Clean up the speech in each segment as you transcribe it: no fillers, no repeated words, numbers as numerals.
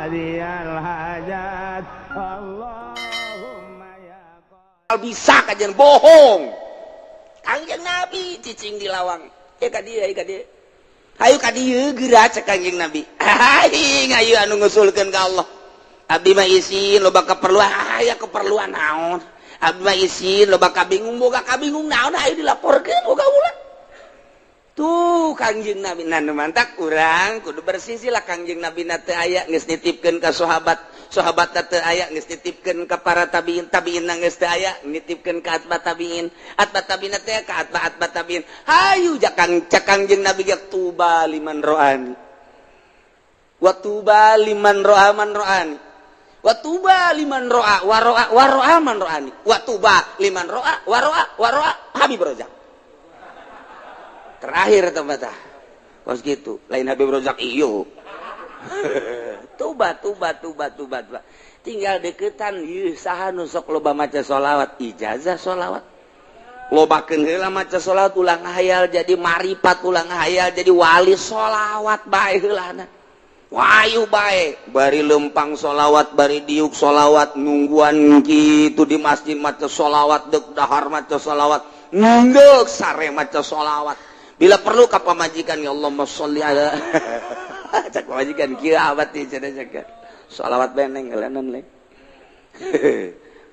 qadiyal hajat Allahumma ya bisa kajian bohong. Kangjeng Nabi cicing di lawang. Ya ka dieu, ka dieu. Hayu ka dieu geura cek Kangjeng Nabi. Aing ayu anu ngusulkeun ka Allah. Abdi mah isin loba keperluan, aya keperluan naon? Abdi mah isin loba kabingung, boga kabingung naon hayu dilaporkeun boga ulah. Tuh Kangjeng Nabi nu mantak urang kudu bersisi lah. Kangjeng Nabi na teu aya geus nitipkeun ka sahabat, sahabat teu aya geus nitipkeun ka para tabiin, tabiin geus teu aya nitipkeun ka atba tabiin, atba tabiin teh ka atba atba tabiin. Hayu jakang cek Kangjeng Nabi ge tuba liman ro'ani wa tuba liman ro'a man ro'ani wa tuba liman ro'a wa ro'a wa ro'a man ro'ani wa tuba liman ro'a wa ro'a wa ro'a Habib Rozak. Terakhir tempat kos gitu lain Habib Rozak iyo. Tuba tuba tuba tuba tuba tinggal deketan ieu saha nu sok loba maca sholawat, ijazah sholawat lobakeun heula maca sholawat, ulah ngahayal jadi marifat, ulah ngahayal jadi wali, sholawat bae heulana wayu bae bari lempang sholawat, bari diuk sholawat, nungguan gitu di masjid maca sholawat, deuk dahar maca sholawat, ngeuk sare maca sholawat. Bila perlu ka pamajikan, ya Allahumma sholli ala cak pamajikan kieu abad teh cenah cak sholawat beneng heuleunun le.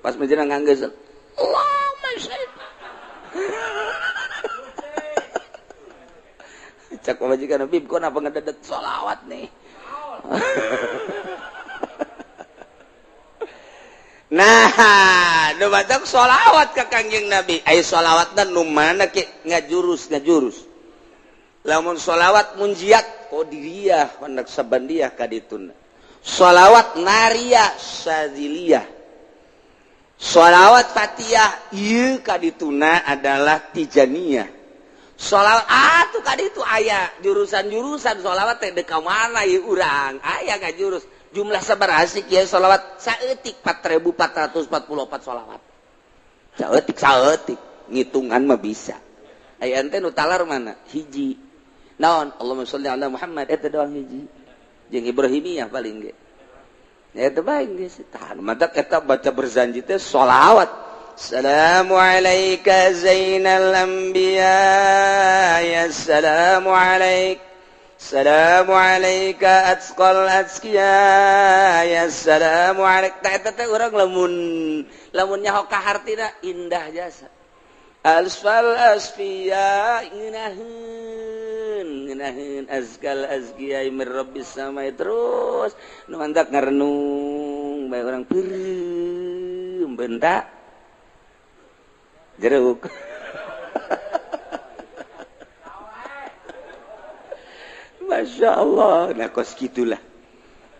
Pas menjelang nganggeus Allahumma sholli cak pamajikan, bib kok napa ngededet sholawat nih. Nah, nu batak sholawat ka Kangjeng Nabi. Ai sholawatna nu mana ke ngajurus ngajurus. Lamun sholawat munjiat qadiriyah naqsabandiyah kadituna. Sholawat nariyah syadziliyah. Sholawat fatiyah ieu kadituna adalah tijaniyah. Sholawat atuh kaditu aya jurusan-jurusan sholawat teh deuk ka mana ieu urang aya ngajurus. Jumlah sabaraha sih kieu sholawat saeutik 4444 sholawat. Saeutik saeutik ngitungan mah bisa. Aya ente nu talar mana? Hiji. Naon? Allahumma sholli ala Muhammad eta doang hiji. Jeung Ibrahimiyah paling ge. Eta bae geus tahan matak eta baca berzanji teh sholawat. Assalamu alayka zainal anbiya ya assalamu alaik assalamu alayka atqal atqiya ya assalamu alaik. Tah eta teh urang lamun lamun nyaho ka hartina indah jasa. Asfal asfiya ngeunaheun ngeunaheun azkal azkiya mir rabbis samai terus nu mantak ngarenung bae urang peureum bentak jeruk. Masya Allah, nah kos gitulah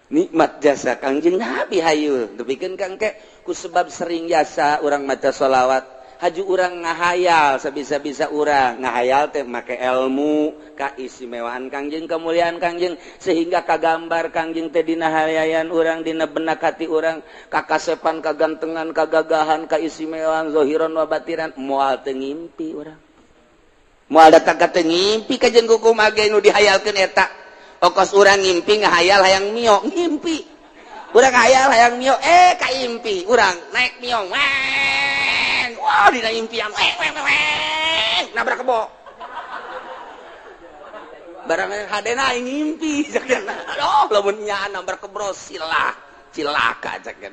nikmat jasa Kangjeng Nabi hayu depikeun kang ke ku sebab sering jasa urang maca sholawat haju urang ngahayal sabisa-bisa urang ngahayal teh make ilmu kaistimewaan Kangjeng, kemuliaan Kangjeng, sehingga kagambar Kangjeng teh dina hayayan urang, dina benak hati urang, kakasepan, kagantengan, kagagahan, kaistimewaan zahiran wa batiran. Moal teu ngimpi urang, moal datang ka teu ngimpi kajen kumaha ge nu dihayalkeun eta. Okos urang ngimpi ngahayal hayang mio, ngimpi urang hayal hayang mio, kaimpi urang naik mio weng, wah dina impian weng weng weng nabrak kebo barang hadena aing ngimpi cak. Aduh lamun nya nabrak kebo silah cilaka cak.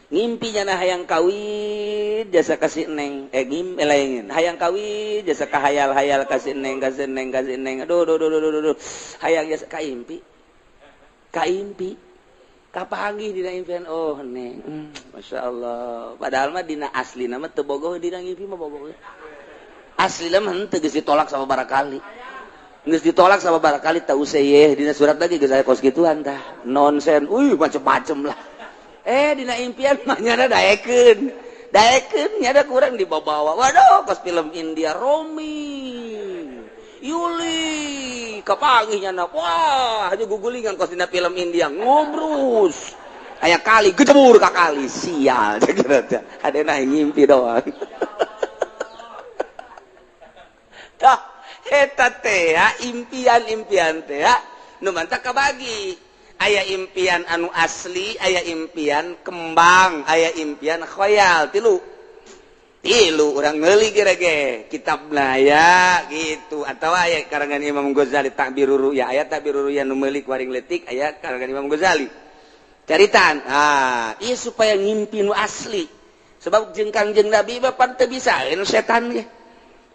Ngimpi nyana hayang kawin jasa kasih neng, ngim lain hayang kawin jasa kahayal-hayal kasih neng kasih neng kasih neng, aduh aduh aduh aduh aduh hayang jasa kaimpi kaimpi kapanggih dina impian, oh neng, Masya Allah. Padahal mah dina asli nama teu bogoh, dina ngimpi mah bogoh. Asli mah henteu, geus ditolak sama barakali, geus ditolak sama barakali teu useuh dina surat lagi geus aya kos kituan tah nonsen, uih macem-macem lah. Dina impian mah nyana daekeun daekeun nyana kurang dibawa-bawa. Waduh kos film India Romi Yuli kapanggih nyana, wah hanya gugulingan kos dina film India ngobrus aya kali gejebur ka kali sial hadena ngimpi doang. Tah eta teh impian-impian teh nu mantak kabagi. Aya impian anu asli, aya impian kembang, aya impian khoyal, tilu. Tilu urang meuli ge kitabna aya gitu atawa aya karangan Imam Ghazali Ta'birur Ru'ya, aya Ta'birur Ru'ya nu meuli ku waring leutik aya karangan Imam Ghazali. Caritaan, ah, ieu supaya ngimpi nu asli. Sebab jeung Kangjeng Nabi mah pan teu bisaeun setan ge.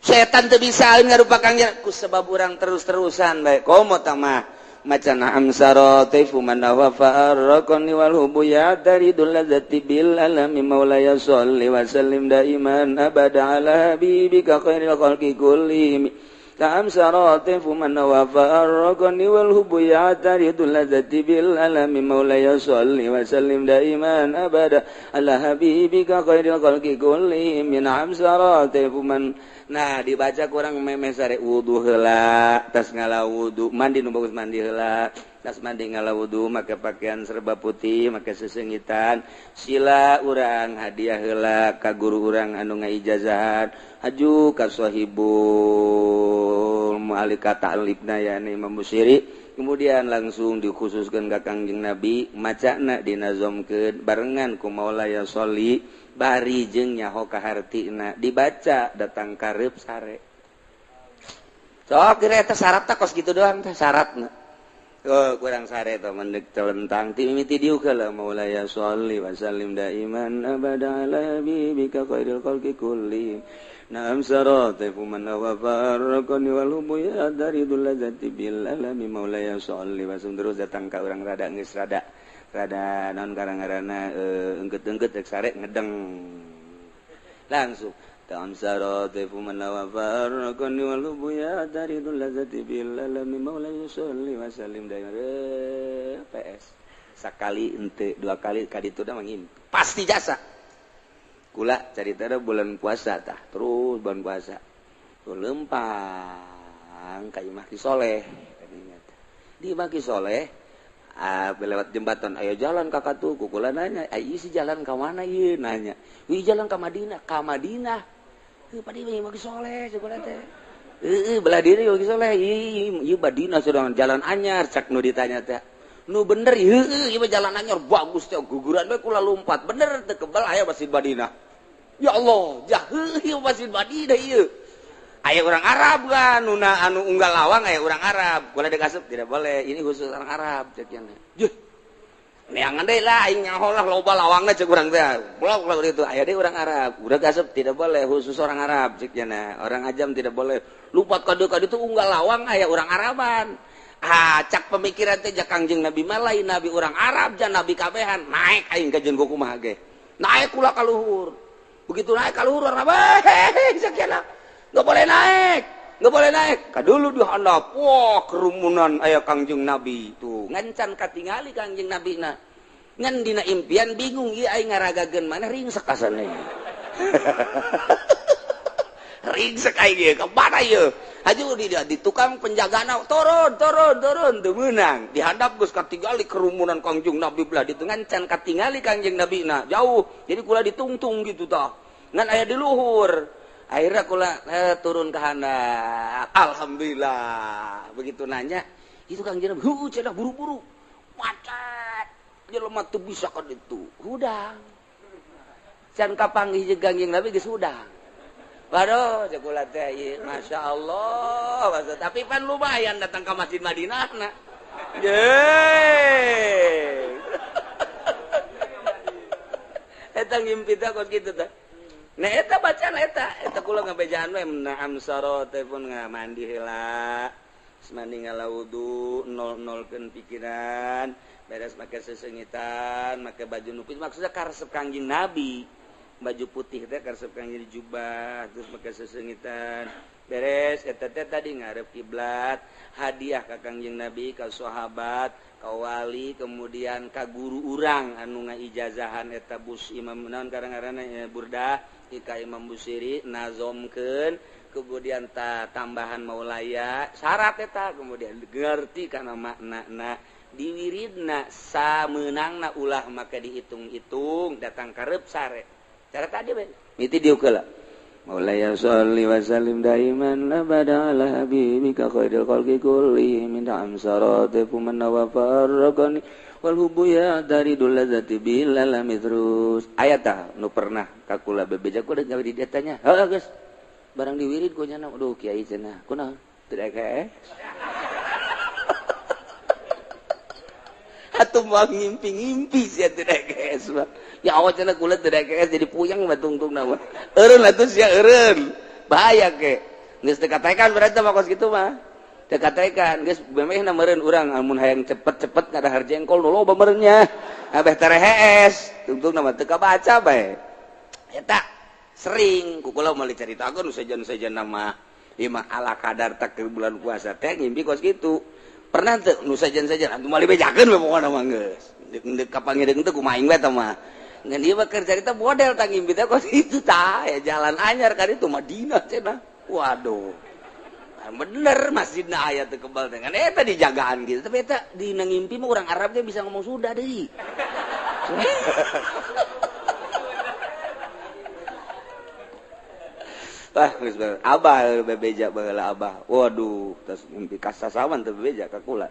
Setan teu bisaeun ngarupa Kangjeng ku sebab urang terus-terusan bae. Komo tah mah maca na'am saratifu man wafa arqani wal hubu ya taridul ladzati bil alami maulaya sholli wa sallim daiman abada ala habibika khairil khalqi kullihim. Ta'am saratifu man wafa arqani wal hubu ya taridul ladzati bil alami maulaya sholli wa sallim daiman abada ala habibika khairil khalqi kullihim. Na'am saratifu man. Nah dibaca kurang memeh sare wudu heula, tas ngala wudu, mandi nu bagus mandi heula, tas mandi ngala wudu make pakaian serba putih, make sesengitan, sila urang hadiah heula ka guru urang anu ngaijazahan, haju ka sahibul mu'alika ta'libna yani Imam Busiri, kemudian langsung dikhususkeun ka Kangjeng Nabi, macana dinazomkeun barengan ku Maulaya sholli bari jeung nyaho ka hartina dibaca datang karep sare. Sok kira eta syaratna kos kitu doang teh syaratna. Oh, kurang sare teh mendek telentang ti mimiti diuk heula Maulaya sholli wa sallim daiman abada ala habibika khairil khalqi kulli. Naam saratifu man wa farqani wal hubu ya daridul ladzati bil alami Maulaya sholli wa sallim terus datang ka urang rada geus rada rada non karang-karana engket-engket rek sare ngedeng langsung ta'am saratifu man wa farqani wal hubu ya daridul ladzati bil alami Maulaya sholli wa sallim daiman PS sakali ente dua kali kaditu da mangimpi pasti jasa kula carita da bulan puasa tah terus bulan puasa tuh lempang ka imah Ki Soleh kadinya teh di imah Ki Soleh lewat jembatan ayo jalan kakak tuh kukula nanya ayo si jalan ke mana ieu nanya wih jalan ke Madinah ka Madinah heuh padi imah Ki Soleh cekula teh heuh belah diri imah Ki Soleh ieu Madinah sedang jalan anyar cak nu ditanya teh nu bener heuh ieu jalan anyar bagus teh guguran we kula lompat bener teu kebal aya Masjid Madinah ya Allah jah heuh ieu Masjid Madinah ieu aya orang Arab kan nuna anu unggal lawang aya orang Arab boleh dikasup tidak boleh ini khusus orang Arab cek nya juh neangan deui lah aing nyaho lah loba lawangna cek urang teh blok lah itu aya deui orang Arab udah kasup tidak boleh khusus orang Arab cek nya orang ajam tidak boleh lupat kade kade itu unggal lawang aya orang Araban ah cak pemikiran teh ja Kangjeng Nabi mah lain nabi orang Arab ja nabi kabehan naik aing ka jeung kumaha ge naik kula ka luhur begitu naik ka luhur orang Arab cek nya nggak boleh naik, nggak boleh naik. Kadulu di handap, wah kerumunan aya Kangjeng Nabi tuh ngancan katingali Kangjeng Nabi na. Ngan dina impian bingung ieu aing ngaragageun mana ringsek asana. Ringsek aing ieu ka mana ieu? Haju di tukang penjagana turun turun turun teu meunang. Di handap geus katingali kerumunan Kangjeng Nabi belah ditu ngancan katingali Kangjeng Nabi na jauh. Jadi kula ditungtung gitu tah. Ngan aya di luhur. Akhirnya kula turun ke handap. Alhamdulillah. Begitu nanya, itu Kangjeng Nabi, heuh cenah buru-buru. Macet. Jelema teu bisa kan itu. Hudang. Can kapanggih jeung Kangjeng Nabi geus hudang. Waduh, cek kula teh ieu, masyaallah. Tapi pan lumayan datang ke Masjid Madinah na. Ye. Eta ngimpi teh kos kitu teh. Nah eta bacaan eta, eta kula ngabejaan we na'am sarate pun mandi heula. Mandi ngala wudu, nol-nolkeun pikiran, beres make sesengitan, make baju nu putih maksudnya karesep Kangjeng Nabi. Baju putih teh karesep Kangjeng jubah, terus make sesengitan. Beres eta teh tadi ngarep kiblat, hadiah ka Kangjeng Nabi, ka sahabat, ka wali, kemudian ka guru urang anu ngaijazahan eta bus Imam naon karang-karangna Burdah ka Imam Busiri nazomkeun kemudian tambahan maulaya syarat eta kemudian ngerti kana maknana diwiridna samenangna ulah maka dihitung-hitung datang karep sare cara tadi we miti diuk heula Maulaya sholli wa sallim daiman abada ala habibika khairil khalqi kullihim min amsarati man wa farraqani wal hubbu ya daridul ladzati bil alami terus. Aya tah nu pernah ka kula bebeja ku gawe di dieu tanya. Heuh geus. Barang diwirid ku nya aduh kiai cenah. Kunaon? Teu daek. Atuh moal ngimpi-ngimpi sia teu daek mah. Ya Allah cenah kula teu daek jadi puyeng mah tungtungna mah. Eureun atuh sia eureun. Bahaya ke. Geus teu katekan berarti mah kos kitu mah. Teu katekan geus memehna meureun urang amun hayang cepet-cepet ngadahar jengkol nu loba meureun nya. Abeh terehees tungtungna mah teu kabaca bae. Eta sering ku kula moal dicaritakeun sejen-sejen mah. Ieu mah ala kadar tak ke bulan puasa teh ngimpi kos kitu. Pernah teu nu sejen-sejen atuh moal dibejakeun we pokona mah geus. Deuk kapanggih deuk teu kumaha aing we tah mah. Ngan ieu mah keur carita model tah ngimpi teh kos kitu tah ya jalan anyar ka ditu Madinah cenah. Waduh. Bener masjidna aya teu kebal teh ngan eta dijagaan gitu. Tapi eta dina ngimpi mah urang Arab ge bisa ngomong Sunda deui. Wah, geus abah bebeja baheula abah. Waduh, tas ngimpi kasasawan teu bebeja ka kula.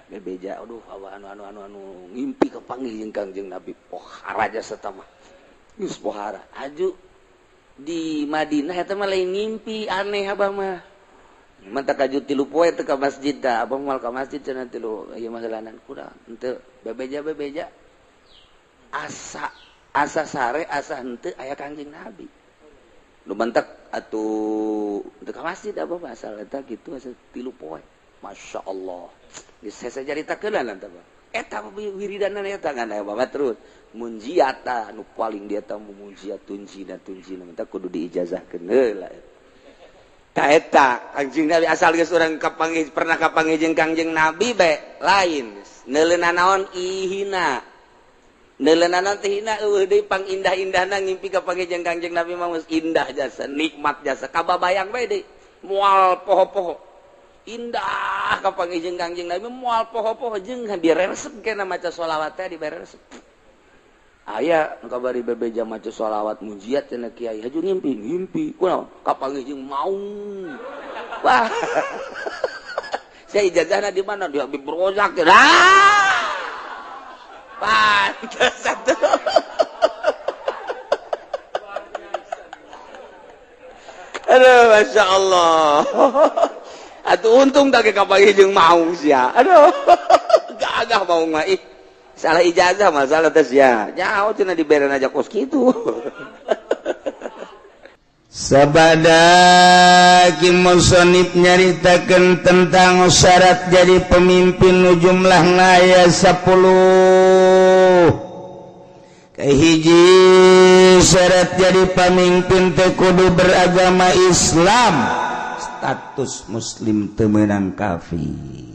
Bebeja, aduh abah anu ngimpi kapanggih jeung Kangjeng Nabi. Pohara jasa tah mah. Geus pohara. Aju di Madinah eta mah lain ngimpi aneh abah mah. Manta kaju 3 poe teu ka masjid tah, abah moal ka masjid cenah tilu ieu mah heulanan kurang. Henteu bebeja-bebeja asa asa sare asa henteu aya Kangjeng Nabi. Nu mantak atuh teu ka masjid abah mah asal eta kitu asa 3 poe. Masya Allah. Geus saya caritakeun lah tah. Eta wiridanan eta ngan aya babat terus. Munjiat tah nu paling dia tah munjiat tunjina tunjina mantap kudu diijazahkeun heula. Tah eta Kangjeng Nabi asal geus urang kapanggih pernah kapanggih jeung Kangjeng Nabi bae lain. Neuleuna naon ihina. Neuleuna naon teh hina eueuh deui pangindah-indahna ngimpi kapanggih jeung Kangjeng Nabi mah geus indah jasa, nikmat jasa kababayang bae deui. Moal poho-poho. Indah kapanggih jeung Kangjeng Nabi moal poho-poho jeung diresep kena maca sholawat teh diberesep. Aya nu kabari bebeja maca sholawat mujiat cenah kiai haju ngimpi ngimpi kunaon kapanggih jeung maung. Wah. Saya ijazahna di mana di Habib Rozak. Ah! Pantes atuh. Aduh Masya Allah. Atuh untung tak kapanggih jeung maung sia. Aduh. Gagah maung mah ih. Salah ijazah masalah teh sia. Jauh cenah diberen aja kos kitu. Sabada ki musonib nyaritakeun tentang syarat jadi pemimpin nu jumlahna aya 10. Kahiji syarat jadi pemimpin teh kudu beragama Islam, status muslim teu meunang kafir.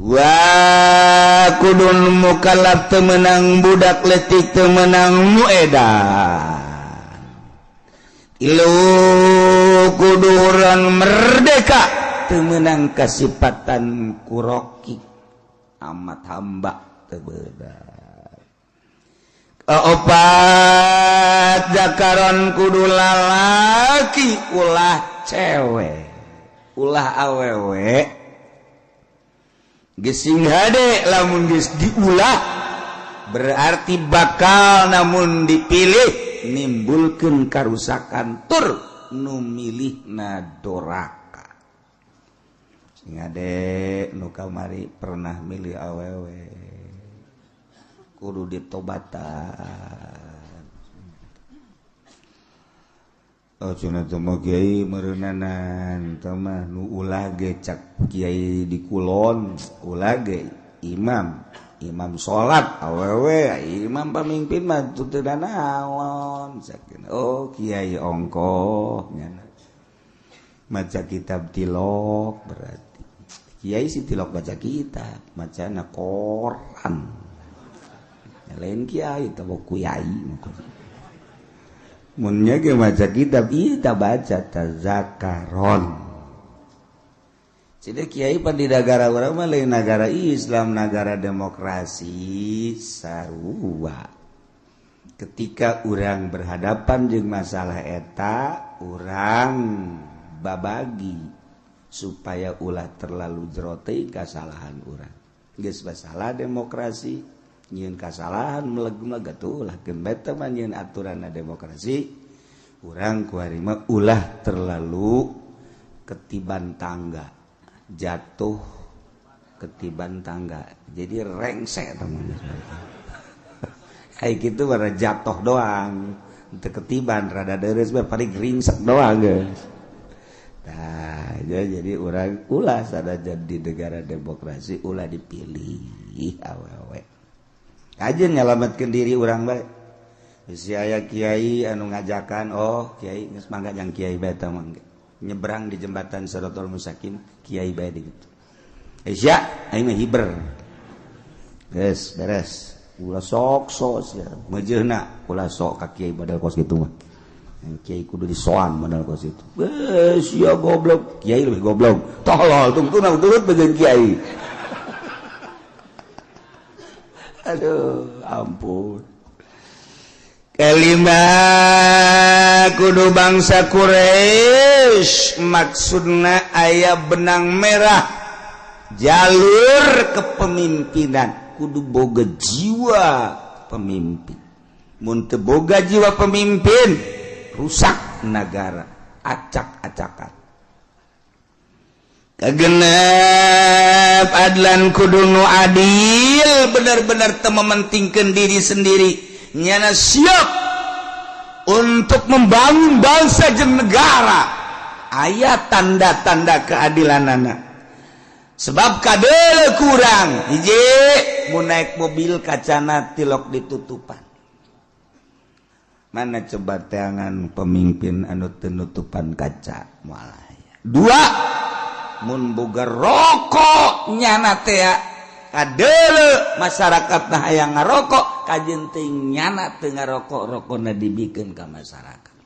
Wa kudun mukallaf teu meunang budak leutik teu meunang nu edan. Tilu kudu urang merdeka teu meunang kasipatan kuroki amat hamba teu beunang. Kaopat jakaron kudu lalaki ulah cewek ulah awewe. Gesing hade lamun geus diulah berarti bakal namun dipilih nimbulkeun karusakan tur nu milihna doraka. Sing hade nu kamari pernah milih awewe kudu ditobatan. Oh cenah teh mah kiai meureunnanan teh mah nu ulah ge cak kiai di kulon ulah ge imam imam salat awewe imam pamimpin mah teu naon sakeun. Oh kiai ongkoh nya maca kitab tilok berarti kiai si tilok baca kitab macana koran lain kiai teh kiai munnya ge maca kitab ieu ta baca tazakaron. Jadi kiai pan di nagara urang mah lain nagara Islam, nagara demokrasi sarua. Ketika urang berhadapan jeung masalah eta, urang babagi supaya ulah terlalu jero teuing kasalahan urang. Geus masalah demokrasi, nyieun kasalahan meleg-meleg atuh ulah keun beta mah nyieun aturanna demokrasi. Urang kuari mah ulah terlalu ketiban tangga, jatuh ketiban tangga. Jadi rengsek teman. Kayak gitu bara jatuh doang, teu ketiban rada deres bae paling ringsek doang geus. Nah, jadi urang ulah sada di negara demokrasi ulah dipilih awewe. Kajeun nyalametkeun diri urang bae. Si aya kiai anu ngajakan, oh kiai geus mangga jang kiai bae tah mangga. Nyebrang di jembatan Shirathol Mustaqim, kiai bae di gitu. Eh sia, aing mah hiber. Geus beres. Ulah sok sok sia. Meujeuhna ulah sok ka kiai model kos kitu mah. Kiai kudu disoan modal kos itu. Eh sia goblok, kiai lebih goblok. Tolol tungtuna turut bagian kiai. Aduh, ampun. Kelima kudu bangsa Quraisy maksudna aya benang merah jalur kepemimpinan kudu boga jiwa pemimpin. Mun teu boga jiwa pemimpin rusak negara, acak-acakan. Kagenep adlan kudu nu adil, benar-benar teu mementingkeun diri sendiri, nyana siap untuk membangun bangsa jeung negara. Aya tanda-tanda keadilanana. Sebab kadele kurang hiji mun naik mobil kacana tilok ditutupan. Mana coba teangan pemimpin anu teu nutupan kaca moal aya. Dua, mun boga rokok nyana teh kadele masyarakat nah hayang ngarokok kajeun teuing nyana teu ngarokok rokona dibikeun ka masyarakat.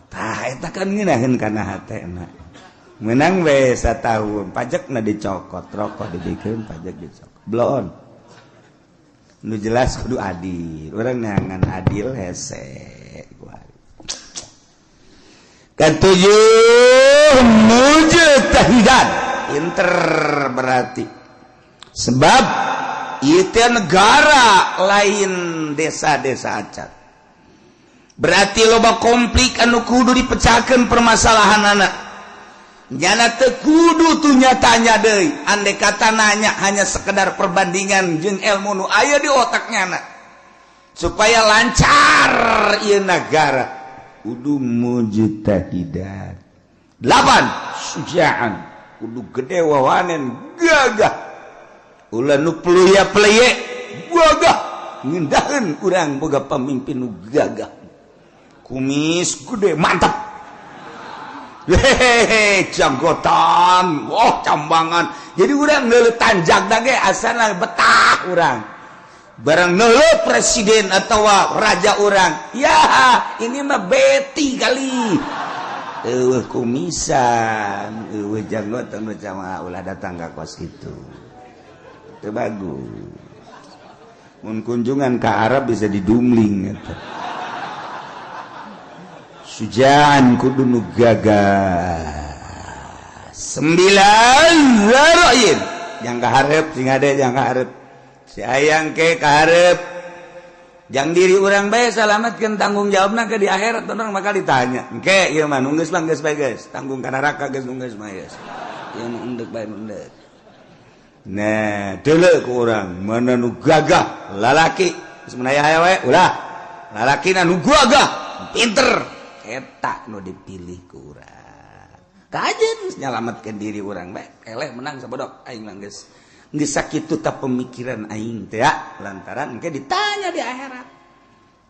Tah eta kan ngeunaheun kana hatena. Menang we satahun pajakna dicokot, rokok dibikeun pajak dicokot. Bloon. Nu jelas kudu adil, urang neangan adil hese. Ketujuh mujtahidan, pinter berarti. Sebab itu negara lain desa-desa acan. Berarti loba konflik anu kudu dipecahkan permasalahan anak. Nyana teu kudu tuh nyatanya deui. Andai kata nanya hanya sekedar perbandingan jeung ilmu nu aya di otak nyana. Supaya lancar ieu negara. Kudu mujtahidan. 8 sujaan. Kudu gede wawanen gagah. Ulah nu peluya peleye gagah. Ngindaheun urang boga pamimpin nu gagah. Kumis gede mantap. Hehehe, janggotan, oh cambangan. Jadi urang neuleuh tanjak ge asana betah urang. Barang neuleuh presiden atau raja urang, ya ini mah beti kali. Eueuh kumisan, eueuh janggotan jamaah ulah datang ka kos kitu. Teu bagus. Mun kunjungan ka Arab bisa didumling eta. Sujaan kudu nu gagah. 9 zaroin. Yang kaharep sing ade yang kaharep. Si ayang ke kaharep. Jang diri urang bae salametkeun tanggung jawabna ke di akhirat urang bakal ditanya. Engke ieu mah nu geus mah geus bae geus, tanggung ka neraka geus nu geus mah geus. Ieu nu endek bae nu endek. Nah, deuleu ku urang mana nu gagah lalaki geus menaya aya we ulah. Lalakina nu gagah, pinter. Eta nu dipilih ku urang. Kajeun nyalametkeun diri urang bae. Eleh menang sabodok aing mah geus. Geus sakitu ta pemikiran aing teh ya, lantaran engke ditanya di akhirat.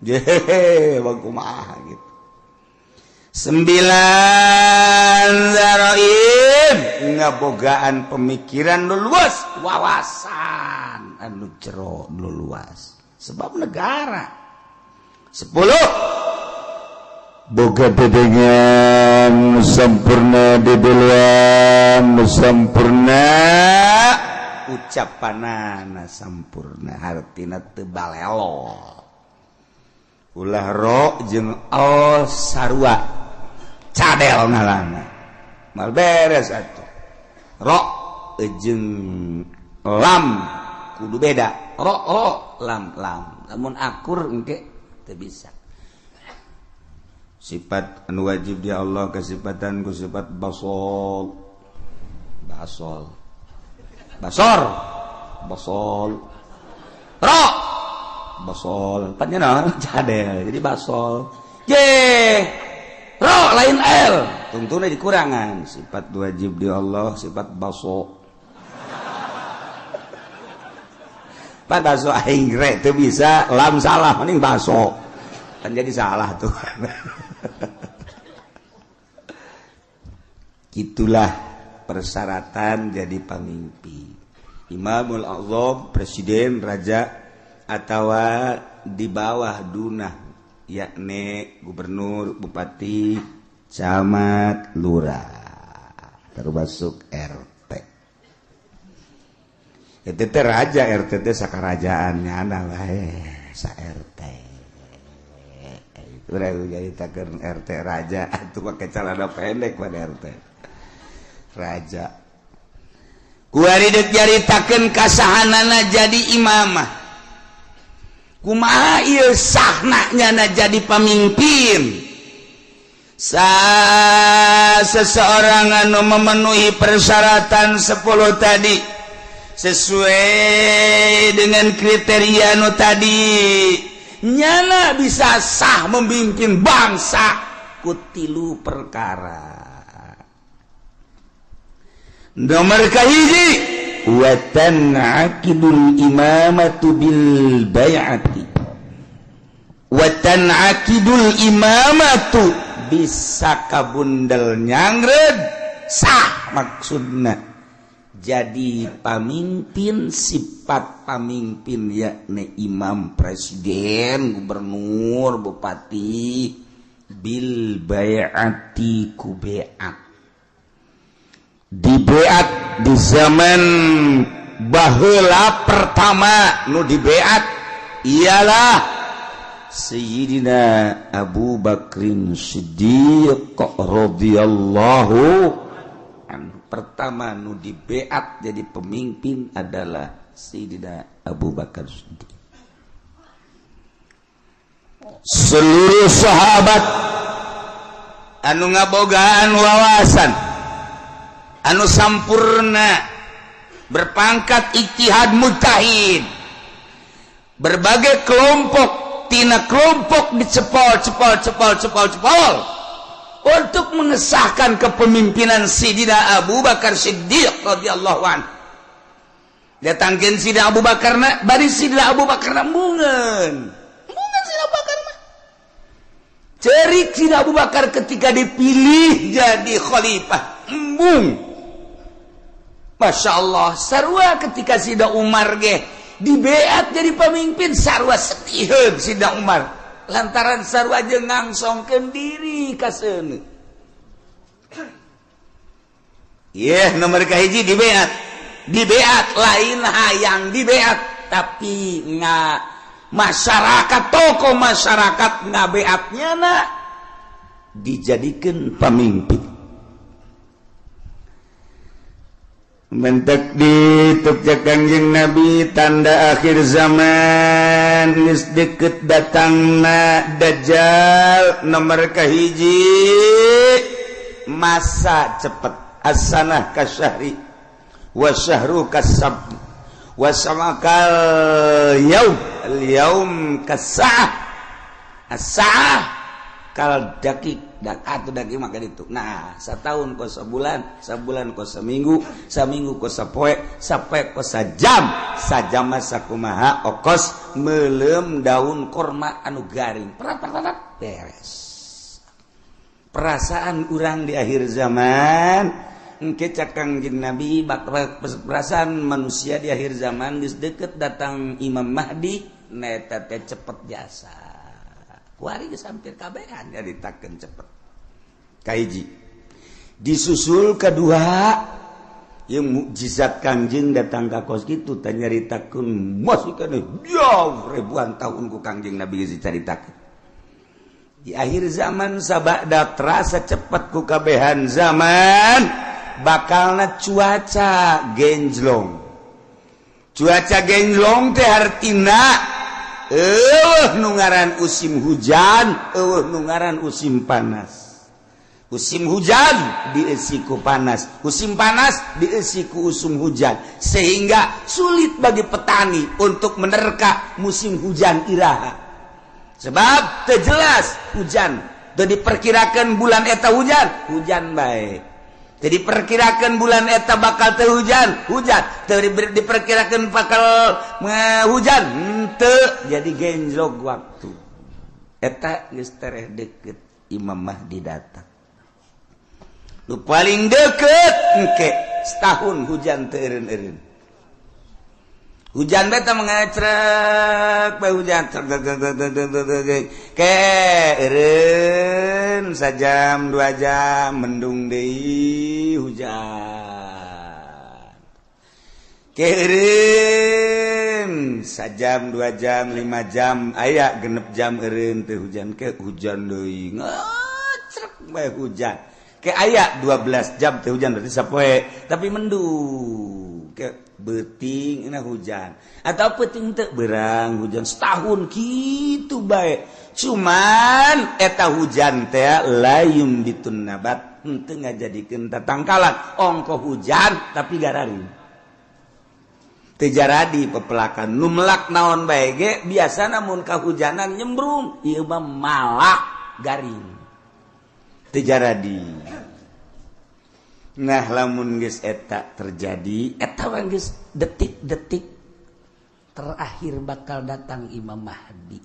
Jehe, kumaha gitu. 9 zaroim ngabogaan pemikiran nu luas, wawasan anu jero nu luas. Sebab negara. 10 boga dedengan sempurna dedeluan sempurna ucapanana sampurna hartina teu balelo. Ulah ro jeung al sarua cadel ngalana mal beres atuh. Ro jeung lam kudu beda, ro ro lam lam, lamun akur engke teu bisa. Sifat anu wajib di Allah kesifatan ku sifat basol basol basor basol ro basol patnya naon cadel jadi basol J ro lain L tungtuna dikurangan. Sifat wajib di Allah sifat baso pan baso aing re teu bisa lam salah mending baso kan jadi salah tuh. Itulah persyaratan jadi pemimpin. Imamul A'zam, presiden, raja, atau di bawah dunah, yakni gubernur, bupati, camat, lurah, termasuk RT. Itu teh raja, RT teh sakarajaannya ana wae sa RT. Itu jadi takeun RT raja atuh make celana pendek pada RT. Raja. Kuari deuk nyaritakeun kasahanana jadi imamah. Kumaha ieu sahna nyana jadi pamimpin? Seseorang anu memenuhi persyaratan 10 tadi sesuai dengan kriteria nu tadi, nyana bisa sah memimpin bangsa ku tilu perkara. Nomor kahiji, wa tan'aqidul imamatu bil bai'ati. Wa tan'aqidul imamatu bisa kabundel nyangred sah maksudna jadi pamimpin, sifat pamimpin yakni imam, presiden, gubernur, bupati bil bai'ati ku bai'at. Dibeat di zaman baheula pertama nu dibeat ialah Sayyidina Abu Bakrin Siddiq radhiyallahu anhu. Pertama nu dibeat jadi pemimpin adalah Sayyidina Abu Bakar Siddiq. Seluruh sahabat anu ngabogaan wawasan anu sampurna berpangkat ijtihad mujtahid, berbagai kelompok tina kelompok dicepol cepol cepol cepol cepol untuk mengesahkan kepemimpinan Sayyidina Abu Bakar Siddiq radhiyallahu anhu. Datangkeun Sayyidina Abu Bakar na bari Sayyidina Abu Bakar na embungeun embungeun Sayyidina Abu Bakar mah cerik Sayyidina Abu Bakar ketika dipilih jadi khalifah embung. Masya Allah, sarua ketika Sida Umar ge dibeat jadi pemimpin sarua setiheun Sida Umar lantaran sarua jeung ngangsongkeun diri ka seuneu. Yeh, nomor kahiji dibeat. Dibeat lain hayang dibeat tapi nga masyarakat tokoh masyarakat ngabeatnya na dijadikeun pamimpin. Mentek di tukja Kangjeng Nabi tanda akhir zaman geus deket datangna Dajjal nomor kahiji masa cepet as-sanah kasyahri wasyahru kasab wasamakal yaum al yaum kasa'ah as-sa'ah kal dakik dak atuh daging maka itu. Nah, setahun kos sebulan, sebulan kos seminggu, seminggu kos sapoe, sapoe kos sajam, sajam mah sakumaha okos meuleum daun korma anu garing. Perat perat beres. Perasaan urang di akhir zaman engke cak Kangjeng Nabi bakal perasaan manusia di akhir zaman geus deket datang Imam Mahdi neta teh cepet jasa. Kuari geus hampir kabehan nyaritakeun cepet. Kahiji disusul kedua yang mukjizat Kangjeng datang ka kos kitu teh nyaritakeun masih keneh jauh ribuan tahun ku Kangjeng Nabi geus dicaritakeun. Di akhir zaman sabada terasa cepat ku kabehan zaman, bakalna cuaca genjlong. Cuaca genjlong teh hartina eueuh nu ngaran musim hujan, eueuh nu ngaran musim panas. Musim hujan diisi ku panas, musim panas diisi ku usum hujan, sehingga sulit bagi petani untuk menerka musim hujan iraha, sebab teu jelas hujan. Teu diperkirakan bulan eta hujan, hujan bae. Teu diperkirakan bulan eta bakal teu hujan, hujan. Teu diperkirakan bakal hujan, henteu. Jadi genjlok waktu eta. Geus tereh deket Imam Mahdi datang. Nu paling deket engke setahun hujan teu eureun-eureun. Hujan beta mengecrek bae, hujan trek trek trek trek trek trek trek. Ke eureun sajam 2 jam, mendung deui, hujan. Ke eureun sajam, 2 jam, 5 jam, aya 6 jam eureun teu hujan, ke hujan deui, ngecrek bae hujan. Ke aya 12 jam teu hujan, berarti sapoe tapi mendung. Ke beuting na hujan atau peuting teu berang hujan. Setahun kitu bae, cuman eta hujan teh la yumbitun nabat, henteu ngajadikeun tatangkalan. Ongko hujan tapi gararing, teu jaradi pepelakan. Nu melak naon bae ge biasa mun kahujanan nyembrung, ieu mah malah garing, teu jaradi. Nah, lamun geus eta terjadi, eta mah geus detik-detik terakhir bakal datang Imam Mahdi.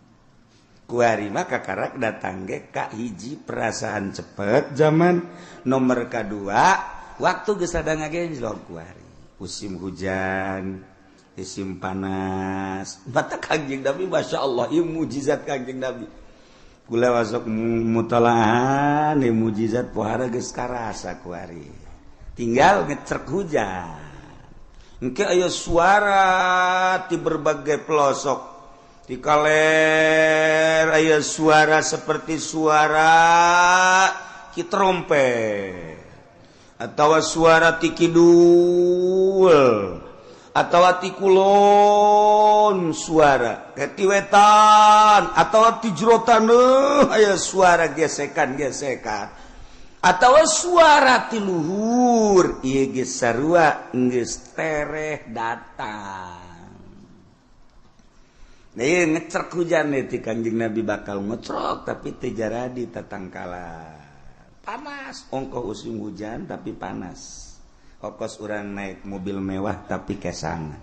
Kuari mah kakarak datang ge ka hiji perasaan cepet zaman, nomor kadua waktu geus rada ngagenjlok. Kuari musim hujan, musim panas. Mata Kangjeng Nabi, Masya Allah, ieu mujizat Kangjeng Nabi. Kula masuk mutalahan ieu mujizat pohara geus karasa kuari. Tinggal ngecrek hujan. Engke aya suara di berbagai pelosok. Di kaler aya suara seperti suara ki trompet atau suara ti kidul atau ti kulon, suara ti wetan atau ti jero taneuh aya suara gesekan-gesekan atau suara ti luhur. Ieu geus sarua geus tereh datang. Nah, ieu ngecrek hujan ti Kangjeng Nabi bakal ngecrok tapi teu jaradi tatangkalan. Panas, ongkoh musim hujan tapi panas. Okos urang naik mobil mewah tapi kesangan.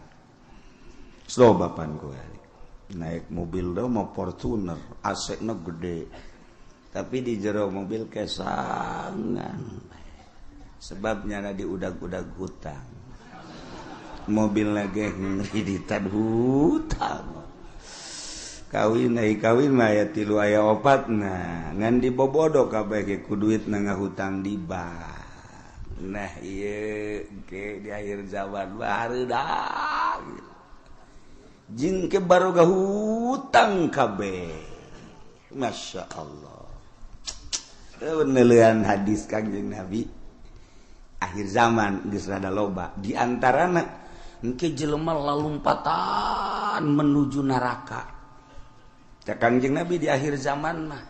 Slow bapan gue naik mobil do mau Fortuner, AC na gede, tapi di jero mobil kesangan, sebabnya di udag-udag hutang mobil lagi, ngreditan hutang. Kawin ai kawin mah aya tilu, aya opat. Nah, ngan dibobodo kabeh ge ku duit na ngahutang di bank. Nah, ieu ge di akhir zaman barudak jeung ke baroga hutang kabeh. Masya Allah, penelian hadis Kangjeng Nabi akhir zaman geus rada loba. Di antarana engke jelema lalumpatan menuju neraka. Cak Kangjeng Nabi, di akhir zaman mah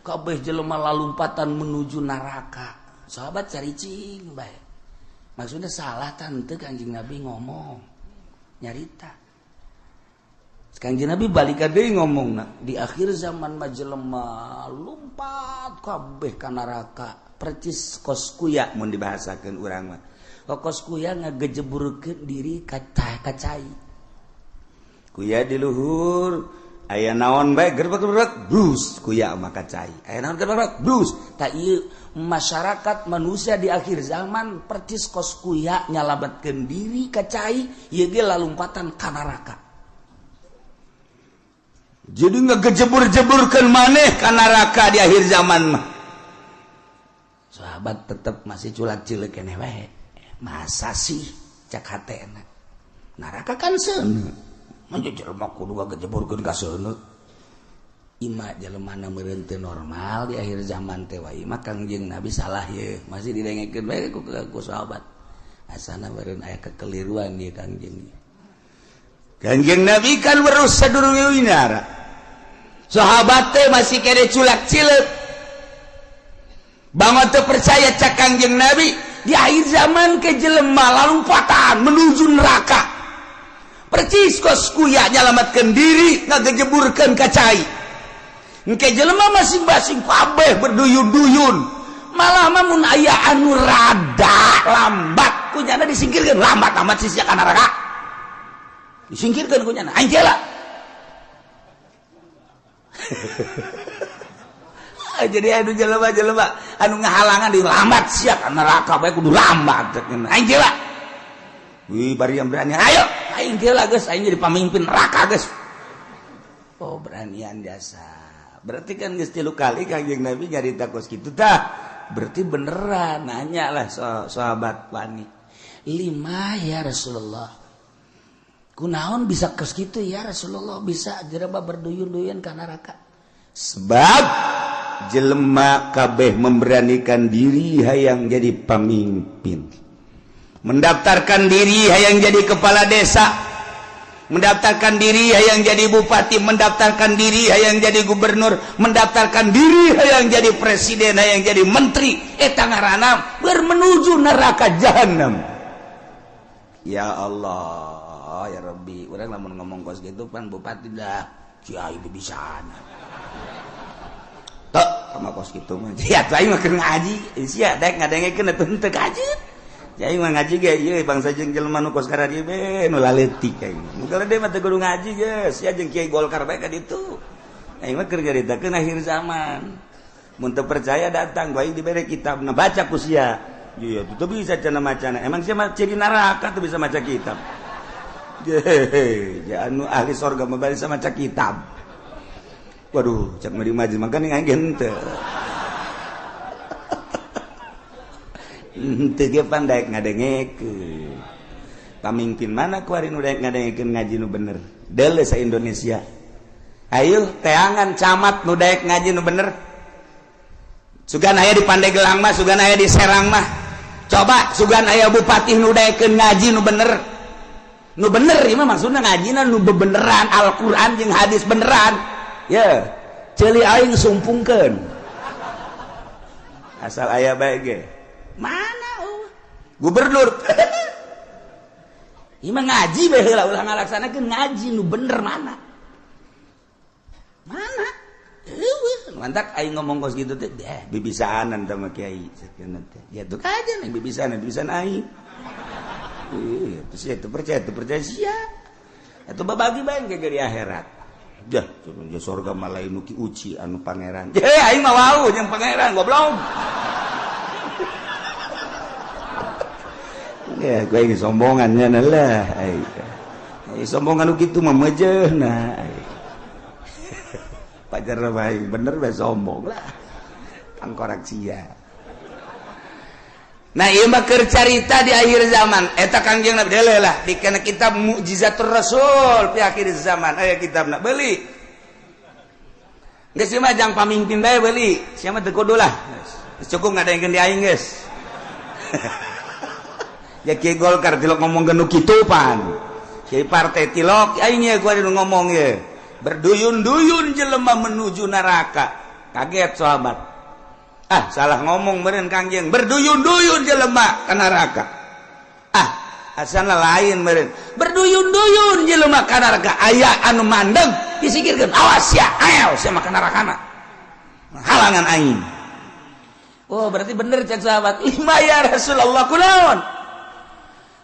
kabeh jelema lalumpatan menuju neraka. Sahabat caricing bae, maksudnya salah tante Kangjeng Nabi ngomong nyarita. Kangjeng Nabi balik deui ngomong, di akhir zaman mah jelema lumpat kabeh ka neraka percis kos kuya. Mun dibahasakeun urang mah kos kuya ngagejeburkeun diri ka cai, kuya di luhur aya naon bae gerbek-gerbek brus, kuya mah ka cai, aya naon gerbek brus. Tak ieu masyarakat manusia di akhir zaman percis kos kuya nyalametkeun diri ka cai, ieu ge lalumpatan ka neraka. Jadi ngegejebur-jeburkan maneh ka neraka di akhir zaman mah. Sahabat tetep masih culak cilik keneh wae. Masa sih, cak hatena, neraka kan seuneu, manja jelema kudu ngagejeburkeun ka seuneu. Ima jelema na meureun teu normal di akhir zaman teh wae mah Kangjeng Nabi salah ye masih didengekeun bae ku sahabat. Asana meureun aya kekeliruan ieu Kangjeng. Kangjeng Nabi kan weruh sadurunge winara. Sahabat teh masih kene culak cileuk. Bangun teu percaya cak Kangjeng Nabi di akhir zaman ke jelema lalumpatan menuju neraka. Percis kos kuya nyalamatkeun diri ngagejeburkeun ka cai. Engke jelema masing-masing kabeh berduyun-duyun. Malah mah mun aya anu rada lambat kunyana disingkirkeun, lambat amat sih sia ka neraka. Disingkirkeun kunyana, aing lah. Jadi anu jelema-jelema anu ngahalangan di lambat sia ka neraka bae kudu lambat aing lah. Wih bari yang berani, ayo aing lah geus, aing jadi pamimpin neraka geus. Oh beranian jasa. Berarti kan geus 3 kali Kangjeng Nabi nyarita kos kitu tah. Berarti beneran nanya lah sahabat wani. Lima ya Rasulullah. Kunaon bisa kos kitu ya Rasulullah, bisa jelema berduyun-duyun ka neraka. Sebab jelema kabeh memberanikan diri hayang jadi pamimpin. Mendaftarkan diri hayang jadi kepala desa. Mendaftarkan diri hayang jadi bupati, mendaftarkan diri hayang jadi gubernur, mendaftarkan diri hayang jadi presiden, hayang jadi menteri, eta ngaranna bermenuju neraka jahanam. Ya Allah, ya Rabbi, urang lamun ngomong kos gitu pan bupati dah kiai bibisana. Tok sama kos kitu mah. Sia aing mah keur ngaji, sia daek ngadengekeun atuh henteu kaji. Aing mah ngaji ge ieu bangsa jeung jelema nu kos karadieu be nu laletik aing. Nu gede mah teu kudu ngaji geus, sia jeung kiai Golkar bae ka ditu. Aing mah keur nyaritakeun akhir zaman. Mun teu percaya datang bae dibere kitabna baca ku sia. Iya, teu bisa cenah macana. Emang sia mah ciri neraka teu bisa maca kitab. Jehe, ja anu ahli sorga mah bisa maca kitab. Waduh, cak meri majelis mangkane aing ge henteu. Henteu ge pan daek ngadengekeun. Pamimpin mana kuari nu daek ngadengekeun ngaji nu bener? Deuleu sa Indonesia. Ayo teangan camat nu daek ngaji nu bener. Sugan aya di Pandeglang mah, sugan aya di Serang mah. Coba sugan aya bupati nu daekeun ngaji nu bener. Nu bener ieu mah maksudna ngajina nu bebeneran Al-Qur'an jeung hadis beneran. Ye, ceuli aing sumpungkeun. Asal aya bae ge. Mana gubernur ieu mah ngaji bae heula ulah ngalaksanakeun ngaji nu bener mana mana eueuh mantak aing ngomong kos kitu teh bibisaanan teh mah kiai sakeuna teh ya tuh kajian aing bibisaanan bibisan aing ieu teh sia teu percaya sia atuh babagi bae ke di akhirat jah cenah surga mah lain nu ki uci anu pangeran je aing mah wau jeung pangeran goblok. Ya, gue ini sombongannya lah. Sombongan lu gitu mah mejeuhna. Pajar bae bener bae sombong lah. Tangkorak sia. Nah, ieu mah keur carita di akhir zaman. Eta Kangjeng Nabi deuleu lah di kana kitab Mukjizatur Rasul fi akhir zaman. Aya kitabna beuli. Geus ieu mah jang pamimpin bae beuli. Sia mah teu kudu lah. Cukup ngadengkeun di aing geus. Ya kiai Golkar tilok ngomong nu kitu pan. Kiai partai tilok aing ye gua nu ngomong ye. Berduyun-duyun jelema menuju neraka. Kaget sahabat. Ah, salah ngomong meureun Kangjeng. Berduyun-duyun jelema ka neraka. Ah, asana lain meureun. Berduyun-duyun jelema ka neraka. Aya anu mandeg disingkirkeun. Awas sia, ayo sia mah ka nerakana. Halangan aing. Oh, berarti bener cek sahabat. Lima ya Rasulullah kunaon?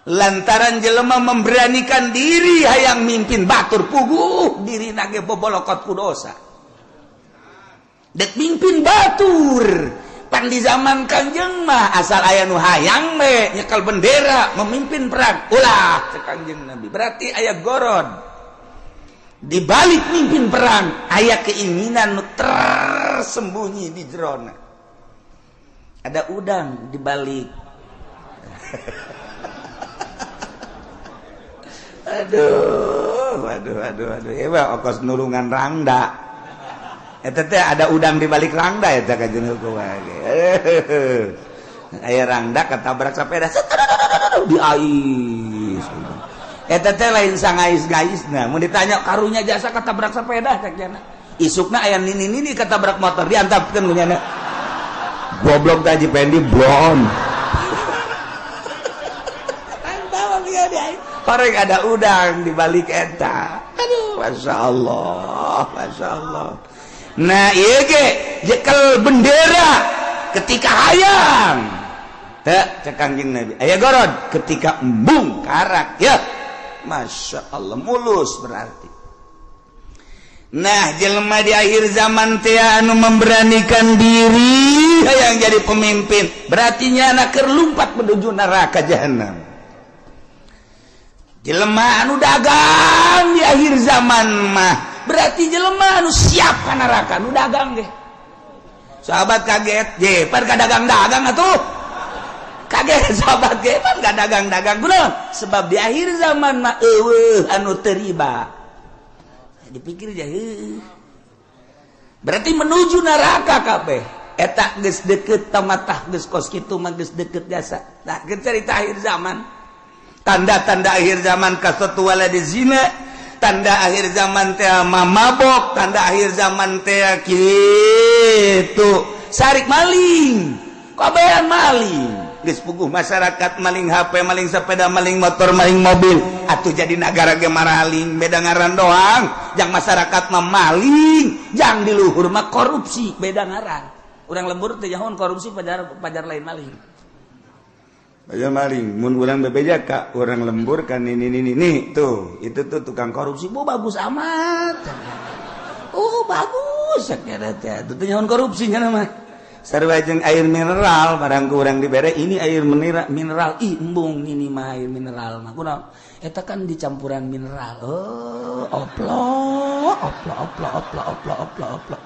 Lantaran jelema memberanikan diri hayang mimpin batur puguh diri nage bobolokot ku dosa. Dek mimpin batur pan di zaman Kangjeng mah asal aya nu hayang we nyekel bendera memimpin perang ulah cek Kangjeng Nabi. Berarti aya gorod di balik mimpin perang aya keinginan nu tersembunyi di jerona. Ada udang di balik. Aduh, aduh, aduh, aduh. Ieu mah okos nulungan rangda. Eta teh ada udang di balik rangda eta kajeun hukum ge. Aya rangda ketabrak sepeda diais. Eta teh lain sangais-gaisna. Mun ditanya karunya jasa ketabrak sepeda cek jana. Isukna aya nini-nini ketabrak motor diantapkeun ku nyana. Goblok teh Haji Pendi blon. Korek ada udang di balik eta. Aduh, masya Allah, masya Allah. Nah, iya ge jekel bendera ketika hayang. Teu cek Kangjeng Nabi. Aya gorod ketika embung karak ya. Masya Allah mulus berarti. Nah, jelema di akhir zaman teh anu memberanikan diri hayang jadi pemimpin, berarti nyana keur lumpat menuju neraka jahanam. Jelema anu dagang di akhir zaman mah berarti jelema anu siap ka neraka nu dagang ge. Sahabat kaget, je pan ka dagang-dagang atuh. Kaget sahabat ge pan ka dagang-dagang kunaon? Sebab di akhir zaman mah eueuh anu teu riba. Dipikir aja heuh. Berarti menuju neraka kabeh. Eta geus deukeut tamatah geus kos kitu mah geus deukeut jasa. Nah, geus cerita akhir zaman. Tanda-tanda akhir zaman kasatu waladi zina, tanda akhir zaman teh mamabok, tanda akhir zaman teh kitu sarik maling, kabehan maling. Geus puguh masyarakat maling HP, maling sepeda, maling motor, maling mobil. Atuh jadi nagara ge maraling, beda ngaran doang. Jang masyarakat mah maling, jang di luhur mah korupsi, beda ngaran. Urang lembur teh jahon korupsi pajar lain maling. Ayo maling, mun urang bebeja ka urang lembur kan ini ini ini tuh, itu tuh tukang korupsi, bu bagus amat. Oh bagus, sakira teh, itu nyaon korupsi nya mah. Sarua jeung air mineral, barang ku urang dibere ini air mineral, ih embung ini mah air mineral mah. Kunaon? Eta kan dicampuran mineral. Oh, oplo, oplo, oplo, oplo, oplo, oplo, oplo.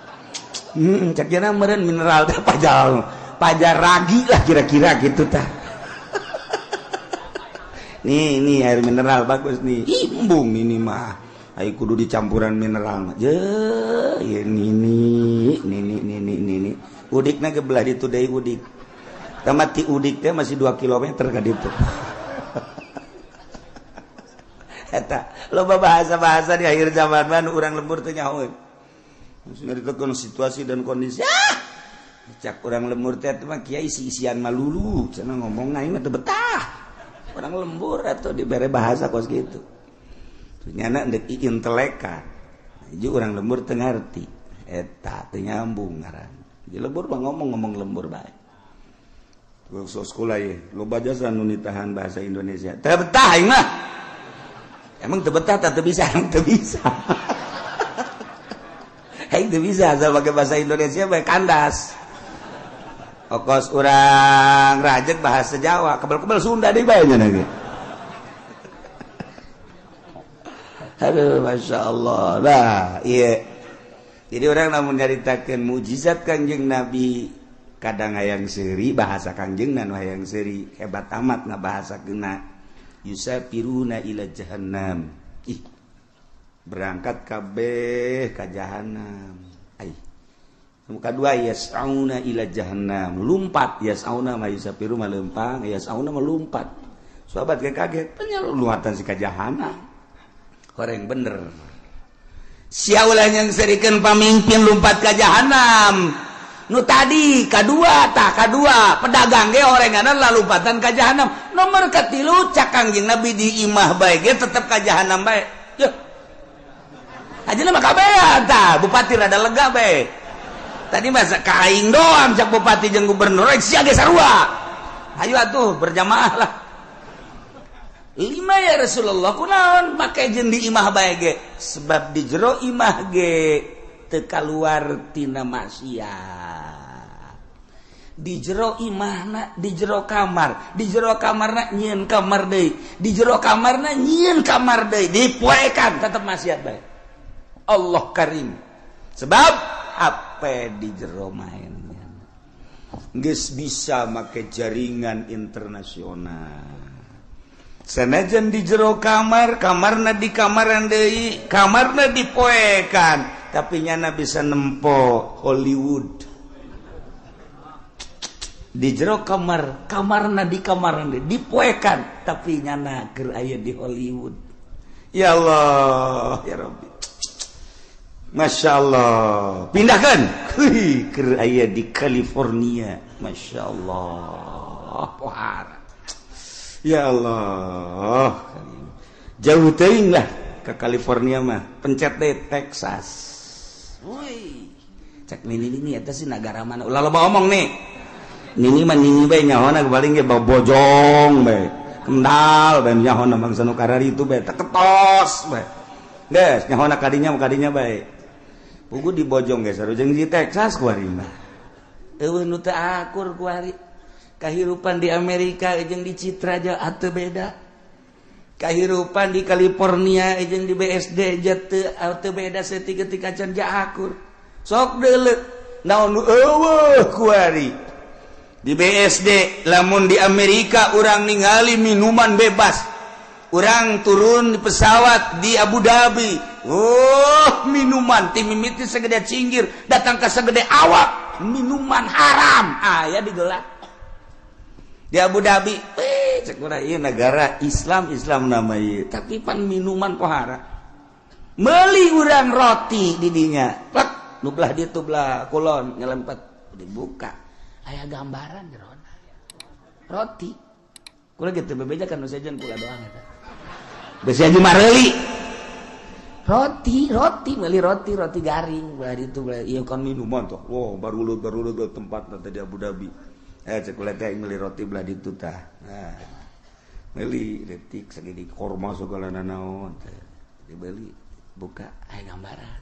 Cek jana meureun mineral teh pajar ragi lah kira-kira gitu tah. Nih, ini air mineral bagus nih. Ih, embung ini mah. Ayo kudu dicampuran mineral mah. Je, ya nini, nini, nini, nini. Udikna ge belah ditu deui udik. Tamat ti udik teh masih 2 km ka ditu. Eta, loba bahasa-bahasa di akhir zaman mah nu urang lembur teh nyahoeun. Maksudna ditekan situasi dan kondisi. Ah! Cak urang lembur teh mah kiai isi-isian malulu, cenah ngomong aing mah teu betah. Orang lembur atau diberi bahasa kos gitu. Nyana ndek intelekan. Ju orang lembur teu ngarti. Eta teu nyambung ngaran. Di lembur mah ngomong-ngomong lembur bae. Sok sekolah ye, loba jasa nu nitahan bahasa Indonesia. Teu betah aing mah. Emang teu betah teu bisa, emang teu bisa. Aing teu bisa asal pakai bahasa Indonesia bae kandas. Okos urang rajek bahasa Jawa, kebel-kebel Sunda deui bae nya ge. Aduh, masya Allah. Nah, iya. Jadi orang lamun nyaritakeun mukjizat Kangjeng Nabi, kadang hayang seuri bahasa Kangjeng nu hayang seuri, hebat amat ngabahasakeunna. Yusafiruna ila jahannam. Ih. Berangkat kabeh ka jahannam. Ai. Kadua yas'auna ila jahannam, lumpat yas'auna ma yusafiru ma lempang, yas'auna ma lumpat. Sahabat kaget, penyeluatan si ka jahannam. Horeng bener. Sia ulah yang serikeun pamimpin lumpat ka jahannam. Nu tadi kadua tah kadua pedagang ge horenganan lalumpatan ka jahannam. Nomor katilu cak Kangjeng Nabi di imah bae ge tetep ka jahannam bae. Yuh. Ajeuna mah kabehan tah, bupati rada lega bae. Tadi masa kaing doang cak bupati jeung gubernur sia ge sarua. Ayo atuh berjamaah lah. 5 ya Rasulullah kunaon make jeung di imah bae ge? Sebab di jero imah ge teu kaluar tina maksiat. Di jero imahna di jero kamar, di jero kamarna nyieun kamar deui, di jero kamarna nyieun kamar deui, dipoekan tetep maksiat bae. Allah karim. Sebab HP di jero mainnya geus bisa make jaringan internasional. Sanajan di jero kamar, kamarna di kamaran deui, kamarna dipoekan, tapi nyana bisa nempo Hollywood. Di jero kamar, kamarna di kamarna dipoekan, tapi nyana keur aya di Hollywood. Ya Allah, ya Rabbi. Masya Allah. Pindahkan. Keur aya di California. Masya Allah. Pohara. Ya Allah. Jauh teuing lah ke California mah. Pencet deh Texas. Woi. Cek nini eta sih negara mana? Ulah loba omong nih. Nini mah nini bae nyahona paling ge bojong bae. Kendal bae nyahona bangsa nu kararitu bae teketos bae. Geus nyahona kadinya bae. Pugu di bojong geus sarujeng di Texas kuari mah. Eueuh nu teu akur kuari. Kahirupan di Amerika jeung di Citra aja atuh beda. Kahirupan di California jeung di BSD aja teu beda saeutik ketika can ja akur. Sok deuleu naon nu eueuh kuari. Di BSD lamun di Amerika urang ningali minuman bebas. Urang turun di pesawat di Abu Dhabi. Oh, minuman ti mimiti segede cinggir datang ke segede awak, minuman haram aya digelar. Di Abu Dhabi, cek urang ieu negara Islam, Islam nama ieu, tapi pan minuman pohara. Meuli urang roti di dinya. Plek, nu belah ditu belah kulon nyelempet dibuka. Aya gambaran jerona. Roti. Kula gitu bebeja kan nu sejen kula doang eta. Besi aja mareuli. Roti, roti, meuli roti, roti garing belah ditu belah ieu kan minuman tuh. Wah, barulut tempat teh di Abu Dhabi. Cek kula teh meuli roti belah ditu tah. Nah. Meuli detik segini korma segala nanaon teh. Dibeli, buka aya gambaran.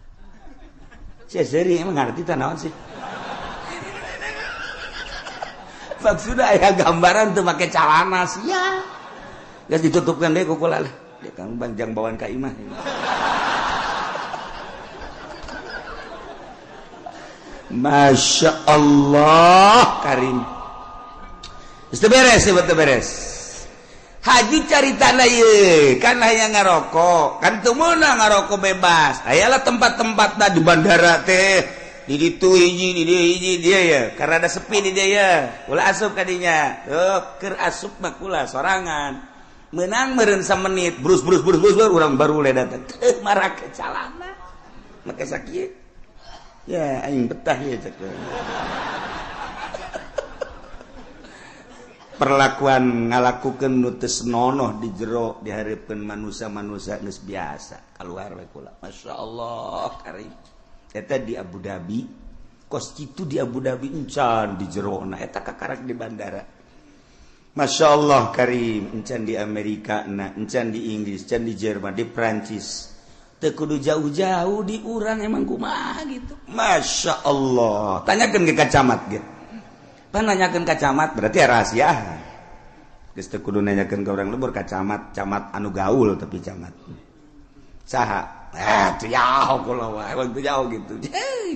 Sia seuri emang ngarti tah naon sih. Maksudnya aya gambaran tuh make calana sia. Geus ditutupkan deh ku kula lah. Dia kang banjang bawaan ka imah. Masya Allah Karim. Geus teu beres, teu beres. Haji caritana ieu, kan hayang ngarokok, kan teu meunang ngarokok bebas. Ayalah tempat-tempatna di bandara teh. Di ditu hiji, di dieu hiji dia ya. Karena ada sepi di dia ya. Ulah asup ka dinya. Tuh, keur asup mah kula sorangan. Menang meureun samenit, brus brus brus brus urang baru le datang. Teu marake calana. Make sakieu. Ya aing betah ya cek. Perlakuan ngalakukeun nu teu senonoh di jero dihareupeun manusia-manusia geus biasa. Kaluar we kula. Masyaallah karim. Eta di Abu Dhabi, kos kitu di Abu Dhabi encan di jerona eta kakarak di bandara. Masya Allah karim, encan di Amerika na, encan di Inggris, encan di Jerman, di Prancis. Teu kudu jauh-jauh di urang emang kumaha gitu. Masya Allah. Tanyakeun ke camat ge. Pan nanyakeun ka camat berarti rahasia. Geus teu kudu nanyakeun ka urang lembur ka camat, camat anu gaul tapi camat. Saha? Teu jauh kula wae, emang teu jauh gitu.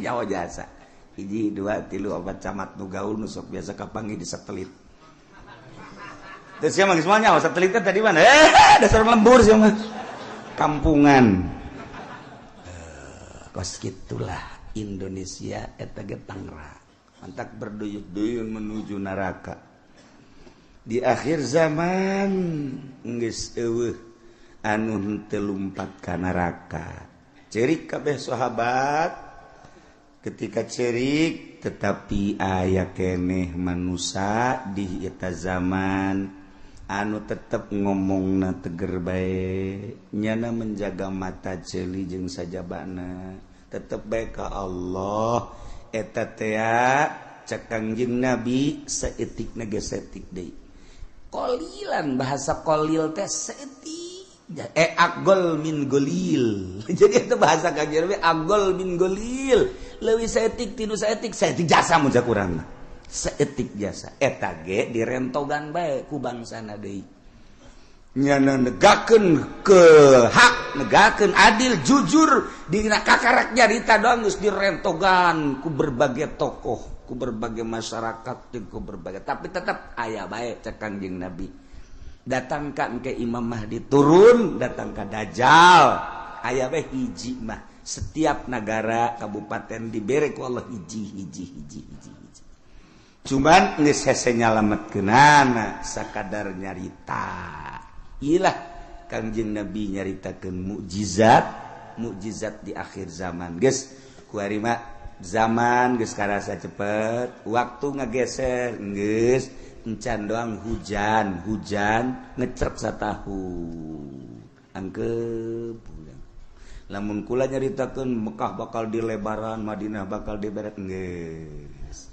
Jauh jasa. Hiji, dua, tilu, opat camat nu gaul nu sok biasa kapanggih di satelit. Terus siapa semuanya satelitnya tadi mana? Dasar lembur siapa? Kampungan. Kos gitulah Indonesia eta ge Tangerang. Mantak berduyun-duyun menuju neraka. Di akhir zaman geus eueuh anu henteu lumpat ka neraka. Cerik kabeh sahabat ketika cerik tetapi aya keneh manusia di eta zaman anu tetep ngomongna teger bae, nyana menjaga mata ceuli jeung sajabana, tetep bae ka Allah. Eta tea cek Kangjeng Nabi saeutikna ge saeutik deui. Qolilan bahasa qolil teh saeutik. Agol min golil. Jadi itu bahasa Kangjeng Nabi agol min golil. Leuwih saeutik tinu saeutik, saeutik jasa mun cak urang mah. Seetik jasa eta ge direntogan bae ku bangsana deui. Nyana negakeun ke hak, negakeun adil, jujur dina kakarak nyarita doang geus direntogan ku berbagai tokoh, ku berbagai masyarakat, jeung ku berbagai, tapi tetap aya bae cek Kangjeng Nabi. Datangkan ke Imam Mahdi turun, datang ka Dajjal, aya bae hiji mah Setiap negara kabupaten dibere ku Allah hiji hiji hiji hiji hiji. Cuman geus hese nyalametkeunana sakadar nyarita. Ilah Kangjeng Nabi nyaritakeun mukjizat, mukjizat di akhir zaman. Geus kuari mah zaman geus karasa cepet, waktu ngageser geus encan doang hujan, hujan ngecrek satahun. Angkep lamun kula nyaritakeun Mekah bakal dilebaran, Madinah bakal diberet geus.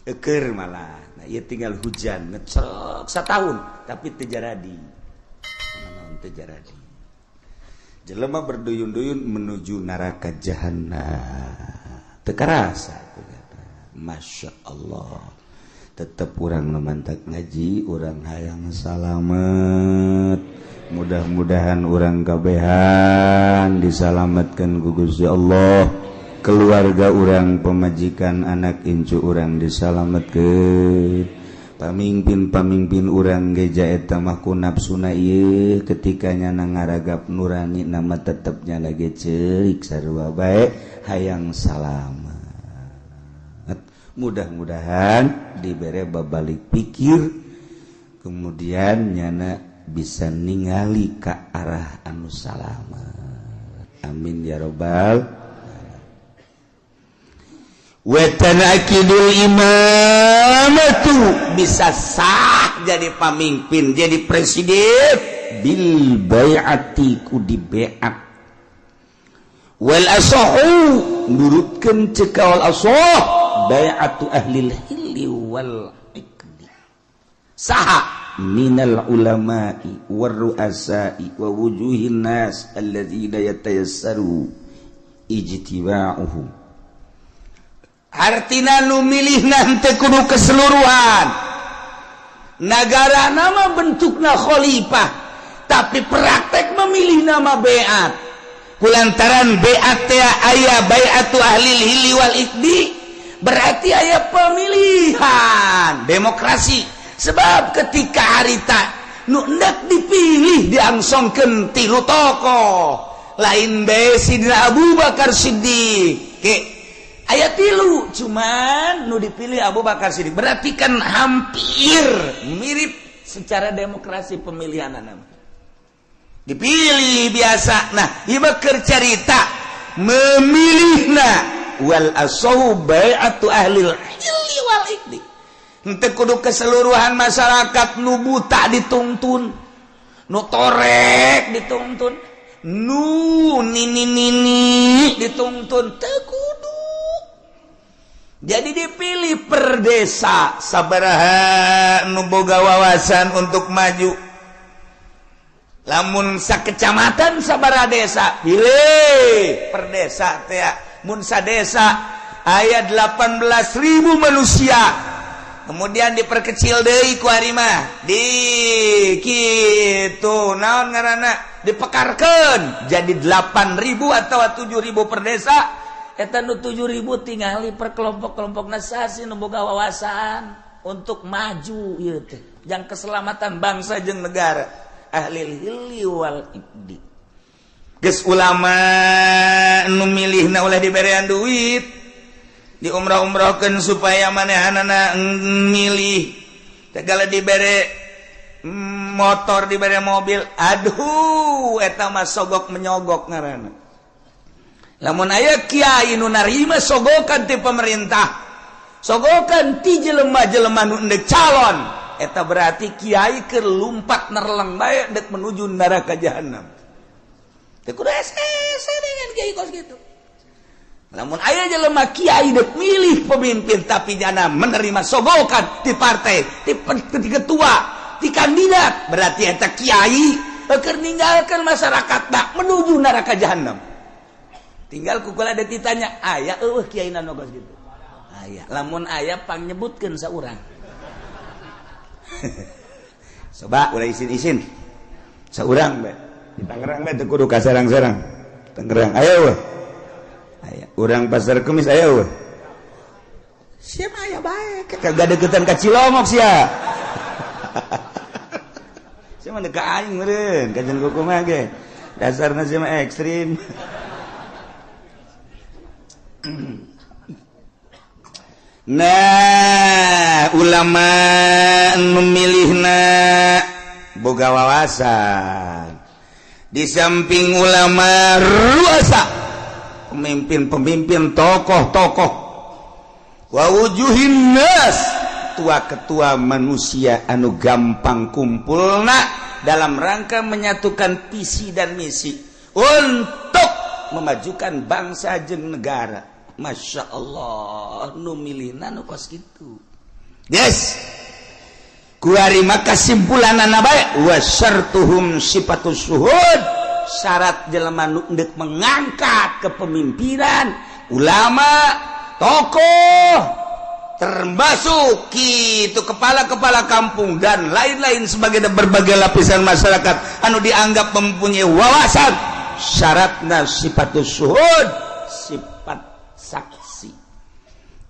Eukeur malah. Nah, ieu tinggal hujan ngecrek satahun tapi teu jaradi. Naon teu jaradi. Jelema berduyun-duyun menuju neraka jahanam. Teu karasa. Masya Allah. Tetep urang mantak ngaji, urang hayang salamet. Mudah-mudahan urang kabehan disalamatkan ku Gusti Allah, keluarga urang, pemajikan, anak incu urang disalamatkeun, pamimpin-pamimpin urang ge eta mah ku nafsuna ieu ketika nyana ngaragap nurani nama tetep nyana ge ceurik sarua bae hayang salamet. Mudah-mudahan dibere babalik pikir kemudian nyana bisa ningali ka arah anu salamet. Amin ya robbal. Wa tanakidul imamatu bisa sah jadi pamimpin, jadi presiden bil bai'ati ku di bai'at. Wal asahu nurutkeun ceuk kaul asah bai'atu ahlil hilli wal iqdi. Saha minal ulama'i warru'asa'i wa wujuhin nas alladzina yatayassaru ijtiba'uhum. Artina nu milihna teu kudu keseluruhan. Nagara nama bentukna khalifah, tapi praktek memilih nama beat. Kulantaran beat teh aya bai'atu ahlil hilli wal iqdi, berarti aya pemilihan demokrasi. Sebab ketika harita nu hendak dipilih diangsongkeun tilu tokoh lain bae Sidina Abu Bakar Siddiq ke aya tilu, cuman nu dipilih Abu Bakar Siddiq, berarti kan hampir mirip secara demokrasi pemilihan nama dipilih biasa. Nah, ieu keur carita memilihna wal asahu bai'atu ahlil hilli wal iqdi. Henteu kudu keseluruhan masyarakat, nu buta dituntun, nu torek dituntun, nu nini nini dituntun, teu kudu. Jadi dipilih per desa sabaraha nu boga wawasan untuk maju. Lamun sakecamatan sabaraha desa, pilih per desa teh. Mun sadesa aya 18.000 manusia, kemudian diperkecil deui ku ari mah di kitu naon ngaranna dipekarkeun jadi 8.000 atau 7.000 per desa. Eta nu 7.000 tingali per kelompok-kelompok nasasi nu boga wawasan untuk maju ieu teh jang keselamatan bangsa jeung negara ahli hilli wal iqdi. Geus ulama nu milihna ulah diberean duit, diumrah-umrahkeun supaya manehanana milih, segala dibere motor, dibere mobil, aduh eta mah sogok menyogok ngaranna. Lamun aya kiai nu narima sogokan ti pemerintah, sogokan ti jelema-jelema nu endek calon, eta berarti kiai keur lumpat nerleng bae dek menuju neraka jahanam. Teu kudu hese dengan kiai kos kitu. Namun aya jelema kiai dek milih pemimpin tapi jana menerima sogokan di partai, di ketua, di kandidat, berarti eta kiai keur ninggalkeun masyarakat tak menuju neraka jahanam. Tinggal kukula ada ditanya, aya eueuh kiai nu kos kitu? Aya. Lamun aya pangnyebutkeun saurang. Coba ulah isin-isin. Saurang bae. Di Tangerang bae teu kudu ka serang-serang. Tangerang aya eueuh. Aya. Urang Pasar Kemis aya eueuh. Siapa aya bae, kagak deketan ka Cilongok sia. Sia mah ka aing meureun, kajen kukumaha ge. Dasarna sia mah ekstrim. Nah, ulama memilihna boga wawasan. Di samping ulama ruasa, pemimpin-pemimpin, tokoh-tokoh, wa wujuhin nas, ketua-ketua manusia anu gampang kumpulna dalam rangka menyatukan visi dan misi untuk memajukan bangsa jeung negara. Masya Allah, nu milihna nu kos kitu. Yes, kuari maka kesimpulanana bae wa syartuhum sifatus syuhud, syarat jelema nu endek mengangkat kepemimpinan ulama, tokoh, termasuk itu kepala-kepala kampung dan lain-lain sebagai berbagai lapisan masyarakat anu dianggap mempunyai wawasan, syaratna sifatus syuhud, sifat saksi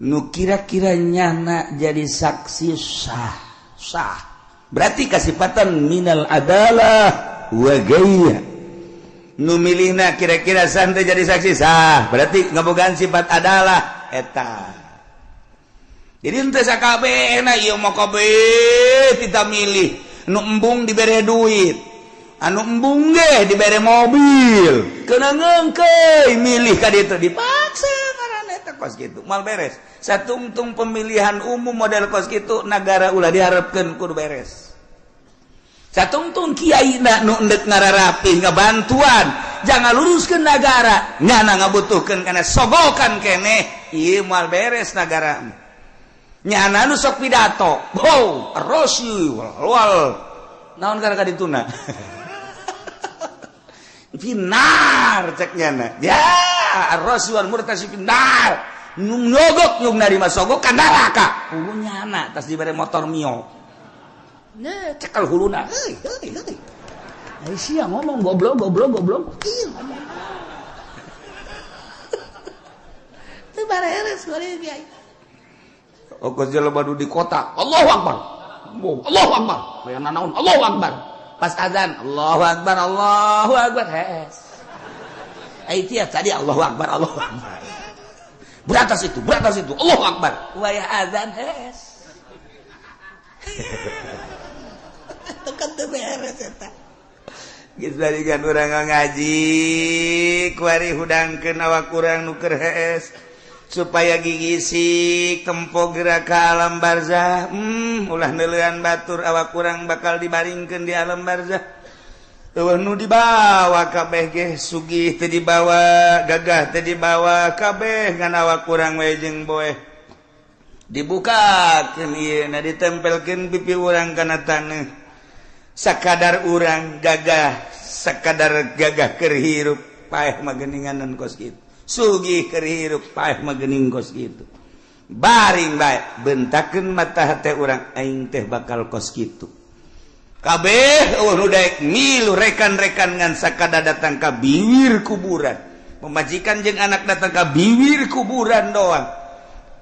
nu kira-kira nyana jadi saksi sah sah, berarti kasifatan minal adalah wa gaya. Nu milihna kira-kira santai jadi saksi sah, berarti ngabogaan sifat adalah eta. Jadi ente sakabeh na ieu mah kabeh kita milih nu embung dibere duit, anu embung ge dibere mobil, kena ngengkeuy milih ka ditu dipaksa ngaranna eta kos kitu moal beres. Satungtung pemilihan umum model kos kitu nagara ulah diharapkeun kudu beres. Satungtung kiai na nu endek ngararapih ngabantuan jangan luruskeun nagara, nyana ngabutuhkeun kana sogokan keneh ieu moal beres nagara. Nyana nu sok pidato, wow, rosi wal naon kana kadituna finar cek nyana ya rosi wal murtasi finar, nu nyogok nu narima sogok ka neraka. Hulu nyana tas dibere motor Mio. Nah, cekel huluna. Heuy heuy heuy. Ai sia ngomong goblok goblok goblok. Ieu ngomong. Teu bareres goreng kiai. Okos jelema nu di kota, Allahu Akbar. Allahu Akbar. Aya nanaon Allahu Akbar. Pas azan Allahu Akbar, Allahu Akbar. Hees. Ai tia tadi Allahu Akbar, Allahu Akbar. Berantas itu, Allahu Akbar. Wayah azan hees. Tekan teu beres eta. Geus balikan urang ngaji, kuari hudangkeun awak urang nu keur hees supaya gigisik tempo gerak ke alam barzah. Ulah neuleuan batur awak kurang bakal dibaringkeun di alam barzah. Eueuh nu dibawa kabeh ge sugih teu dibawa, gagah teu dibawa kabeh ngan awak kurang we jeung boeh. Dibukakeun ieu na ditempelkeun pipi urang kana taneuh. Sakadar urang gagah, sakadar gagah keur hirup paeh mah geuninganan kos kitu. Sugih keur hirup paeh mah geuning kos kitu. Baring bae bentakeun mata hate urang aing teh bakal kos kitu. Kabeh eueuh nu daek milu rekan-rekan ngan sakada datang ka bibir kuburan. Pemajikan jeung anak datang ka bibir kuburan doang.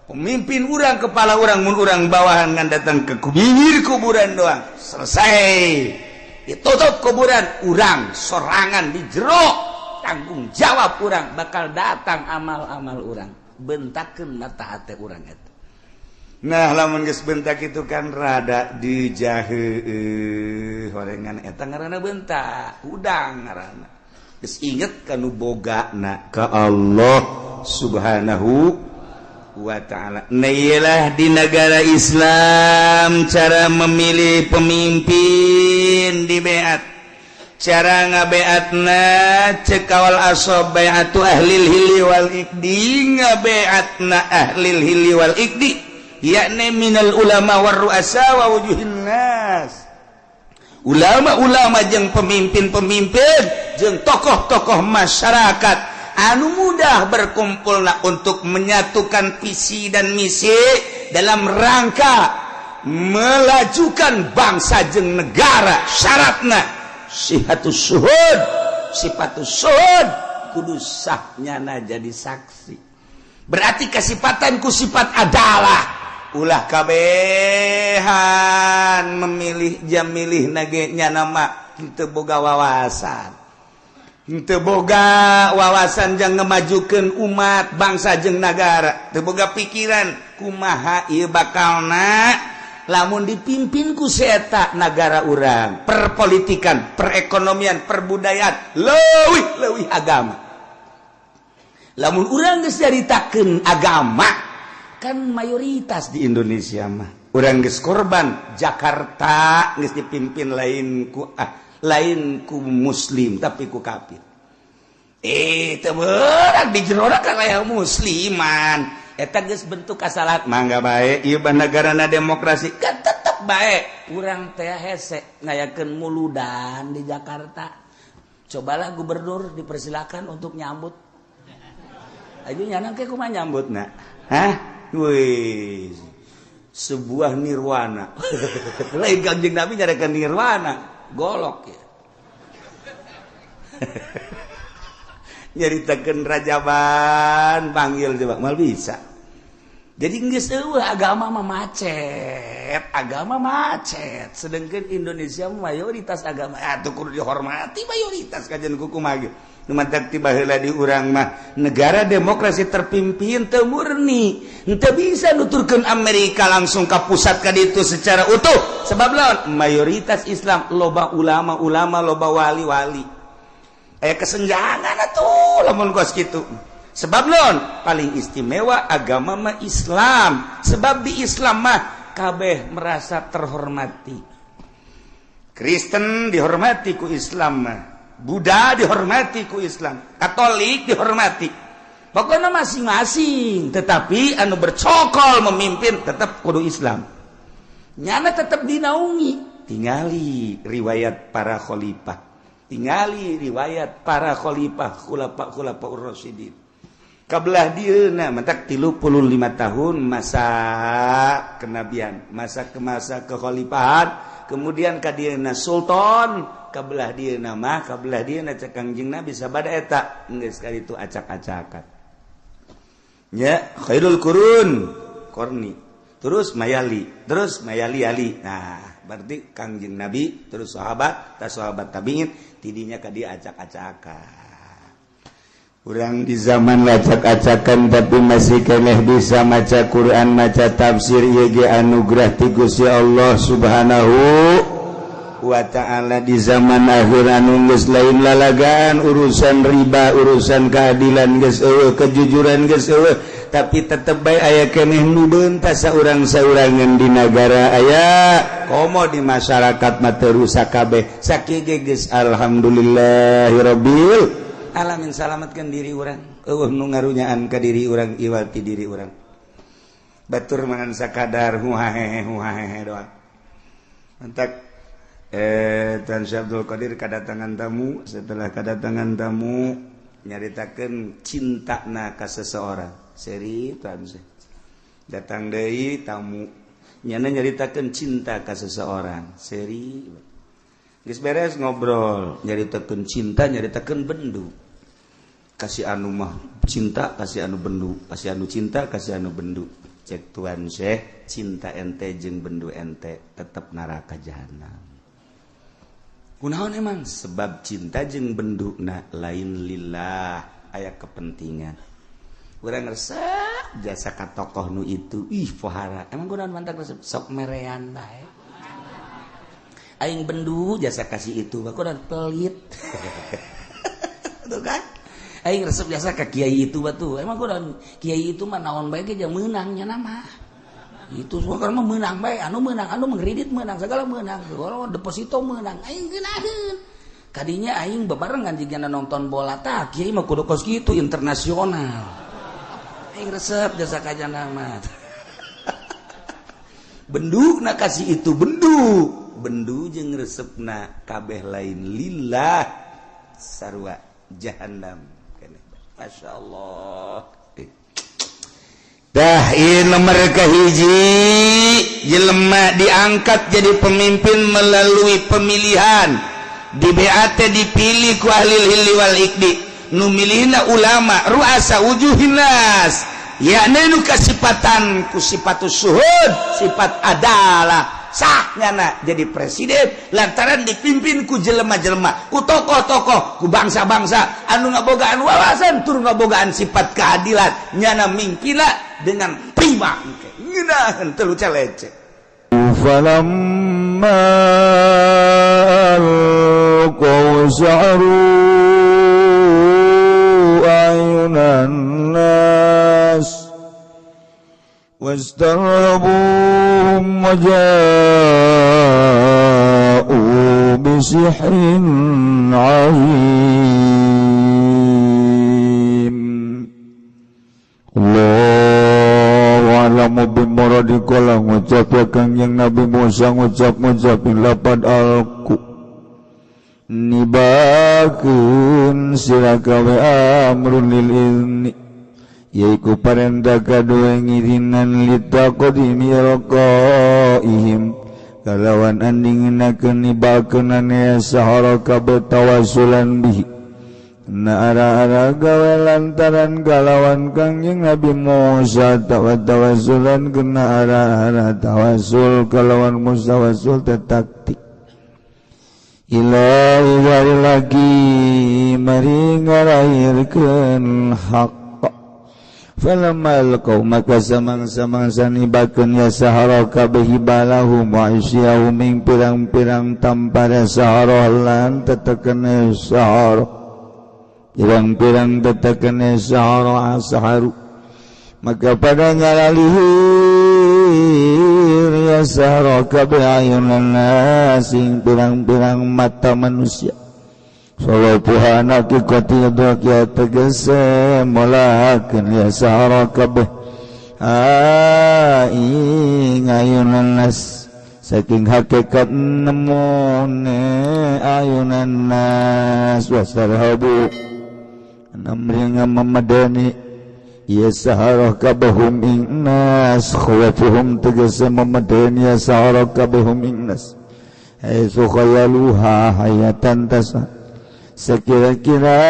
Pemimpin urang, kepala urang, mun urang bawahan ngan datang ke bibir kuburan doang. Selesai. Ditutup kuburan urang sorangan di jero. Tanggung jawab urang bakal datang amal-amal urang, bentakeun mata hate urang eta. Nah, lamun geus bentak itu kan rada dijaheueuh horengan eta ngaranna bentak, hudang ngaranna. Geus inget ka nu bogana ka Allah Subhanahu wa ta'ala. Nah, iyalah di negara Islam cara memilih pemimpin di beat. Cara ngabeatna cek kawal asob bai'atu ahlil hilli wal ikdi, ngabeatna ahlil hilli wal ikdi yakni minal ulama war ru'asa wa wujuhin nas. Ulama-ulama jeung pemimpin-pemimpin jeung tokoh-tokoh masyarakat anu mudah berkumpulna untuk menyatukan visi dan misi dalam rangka melajukan bangsa jeung negara. Syaratna sifatus syuhud, sifatus syuhud kudu sahnyana jadi saksi. Berarti kasipatan ku sifat adalah ulah kabehan memilih jam milih nage nyana mah teu boga wawasan. Teu boga wawasan jang ngemajukeun umat, bangsa jeung nagara. Teu boga pikiran kumaha ieu bakalna lamun dipimpin ku si eta nagara urang, perpolitikan, perekonomian, perbudayaan, leuwih leuwih agama. Lamun urang geus nyaritakeun agama, kan mayoritas di Indonesia mah urang geus korban. Jakarta geus dipimpin lain ku lain ku muslim, tapi ku kafir. Eh, teu beurang di jero kan aya musliman. Eta geus bentuk kasalat. Mangga bae ieu negarana demokrasi kan, tetep bae urang teh hese ngayakeun muludan di Jakarta. Cobalah gubernur dipersilakan untuk nyambut. Ayo, nyana ke kumaha nyambut na? Hah? Wih, sebuah nirwana. Lain Kanjeng Nabi nyarekan nirwana, golok ya. Nyaritakeun rajaban, panggil coba, mal bisa. Jadi geus eueuh agama mah, macet, agama macet. Sedangkan Indonesia mayoritas agama, atuh kudu dihormati mayoritas, kajian kumaha ge. Nu mantak ti baheula di urang mah negara demokrasi terpimpin teu murni, henteu bisa nuturkeun Amerika langsung ka pusat ka ditu secara utuh. Sebab lawan mayoritas Islam, loba ulama-ulama, loba wali-wali. Aya kesenjangan atuh lamun kos kitu. Sebab non paling istimewa agama mah Islam, sebab di Islam mah kabeh merasa terhormati. Kristen dihormati ku Islam mah, Buddha dihormati ku Islam, Katolik dihormati, pokoknya masing-masing. Tetapi anu bercokol memimpin tetap kudu Islam, nyana tetap dinaungi. Tingali riwayat para khalifah, tingali riwayat para khalifah, khulafa khulafa Rasyidin kabelah dieuna. Mentak 35 tahun masa kenabian, masa ke masa kekhalifahan, kemudian ka dieuna sultan, kabelah dieuna mah, kabelah dieuna cek Kangjeng Nabi sabada eta geus itu acak-acakan nya. Khairul qurun qarni, terus mayali, terus mayali ali. Nah, berarti Kangjeng Nabi, terus sahabat, tas sahabat, tabiin, tidinya ka dia acak-acakan. Urang di zaman acak-acakan tapi masih keneh bisa maca Quran, maca tafsir, ieu anugerah ti Gusti Allah Subhanahu wa Ta'ala. Di zaman akhir anu geus lain lalagaan, urusan riba, urusan keadilan geus eueuh, kejujuran geus eueuh, tapi tetep bae aya keneh nu beuntas saurang-saurangan di nagara aya, komo di masyarakat mah teu rusak kabeh. Sakieu ge geus alhamdulillahirabbil alamin, salamatkan diri urang, eueuh nu ngarunyaan ka diri urang, iwati diri urang. Batur mangan sakadar huhahehe huhahehe doang. Entak Tan Syekh Abdul Qadir kedatangan tamu. Setelah kedatangan tamu, nyaritakeun cintana ka seseorang. Seri Tuan Syekh datang deui tamu, nyana nyaritakeun cinta ka seseorang. Seri geus beres ngobrol, nyaritakeun cinta, nyaritakeun bendu. Kasih anu mah cinta, kasih anu bendu, kasih anu cinta, kasih anu bendu. Cek Tuan Syekh, cinta ente jeung bendu ente tetep neraka jahanam. Kunaon emang? Sebab cinta jeung bendu na lain lillah, aya kepentingan. Urang resep jasa ka tokoh nu itu, ih pohara. Emang kunaon mantak resep? Sok merean bae. Aing bendu jasa kasih itu, kunaon? Pelit. Tuh kan? Aing resep jasa ka kiai itu batu. Emang kunaon? Kiai itu mah naon bae ge meunang nya nama. Itu semua kan mah meunang bae, anu meunang, anu mengkredit meunang, segala meunang, kalau deposito meunang, aing geunaheun. Kadinya aing bebarengan jigana nonton bola, tah kiai mah kudu kos kitu, internasional. Aing resep jasa kajana mah. Bendu na kasih itu bendu. Bendu jeung resepna kabeh lain lillah, sarua jahanam. Masya Allah. Dah, ini nomor kahiji, jelema diangkat jadi pemimpin melalui pemilihan di BAT, dipilih ku ahli hilli wal iqdi, nu milihna ulama, ruasa wujuhin nas, yakni nu kasipatan ku sifatus suhud, sifat adalah. Sah nyana jadi presiden lantaran dipimpin ku jelema-jelema, ku tokoh-tokoh, ku bangsa-bangsa anu ngabogaan wawasan tur ngabogaan sifat keadilan. Nyana mingpina dengan prima ngeunaheun teu lecek. Falamma alqaw sa'ru ayunan nas wastarhabuhum wa ja'u bisihrin 'azim. Allahu a'lamu bimuradi kala ngucap ya Kangjeng Nabi Musa ngucap-ngucap lapad alku nibakeun sira kawe amrun lil izni yaiku parentah kadue ngizinan litaqdimi alqaihim kalawan andinginakeun nibakeunana ya sahara kabeh tawassulan bihi na ara-ara gawe lantaran kalawan Kangjeng Nabi Musa tawassulan kena ara-ara tawassul kalawan Musa tawassul taktik ilahi lagi mari ngarahirkeun hak. Falamma alqaw maka samang-samangsa nibakeun ya sahara kabeh hibalahum wa isyahum ing pirang-pirang tampara sahara lan tetekene sahara pirang-pirang tetekene sahara asaharu maka pada ngalalihir ya sahara kabeh ayunan nas ing pirang-pirang mata manusia. Salapuhana kikoti ya tegese molakeun ya sahara kabeh ing ayunan nas saking hakikat nemune ayunan nas wasarhabu namringa memadani ya sahara kabehum ing nas khawafuhum tegese memadani ya sahara kabehum ing nas haitsu khayaluha hayatan tasa sekira-kira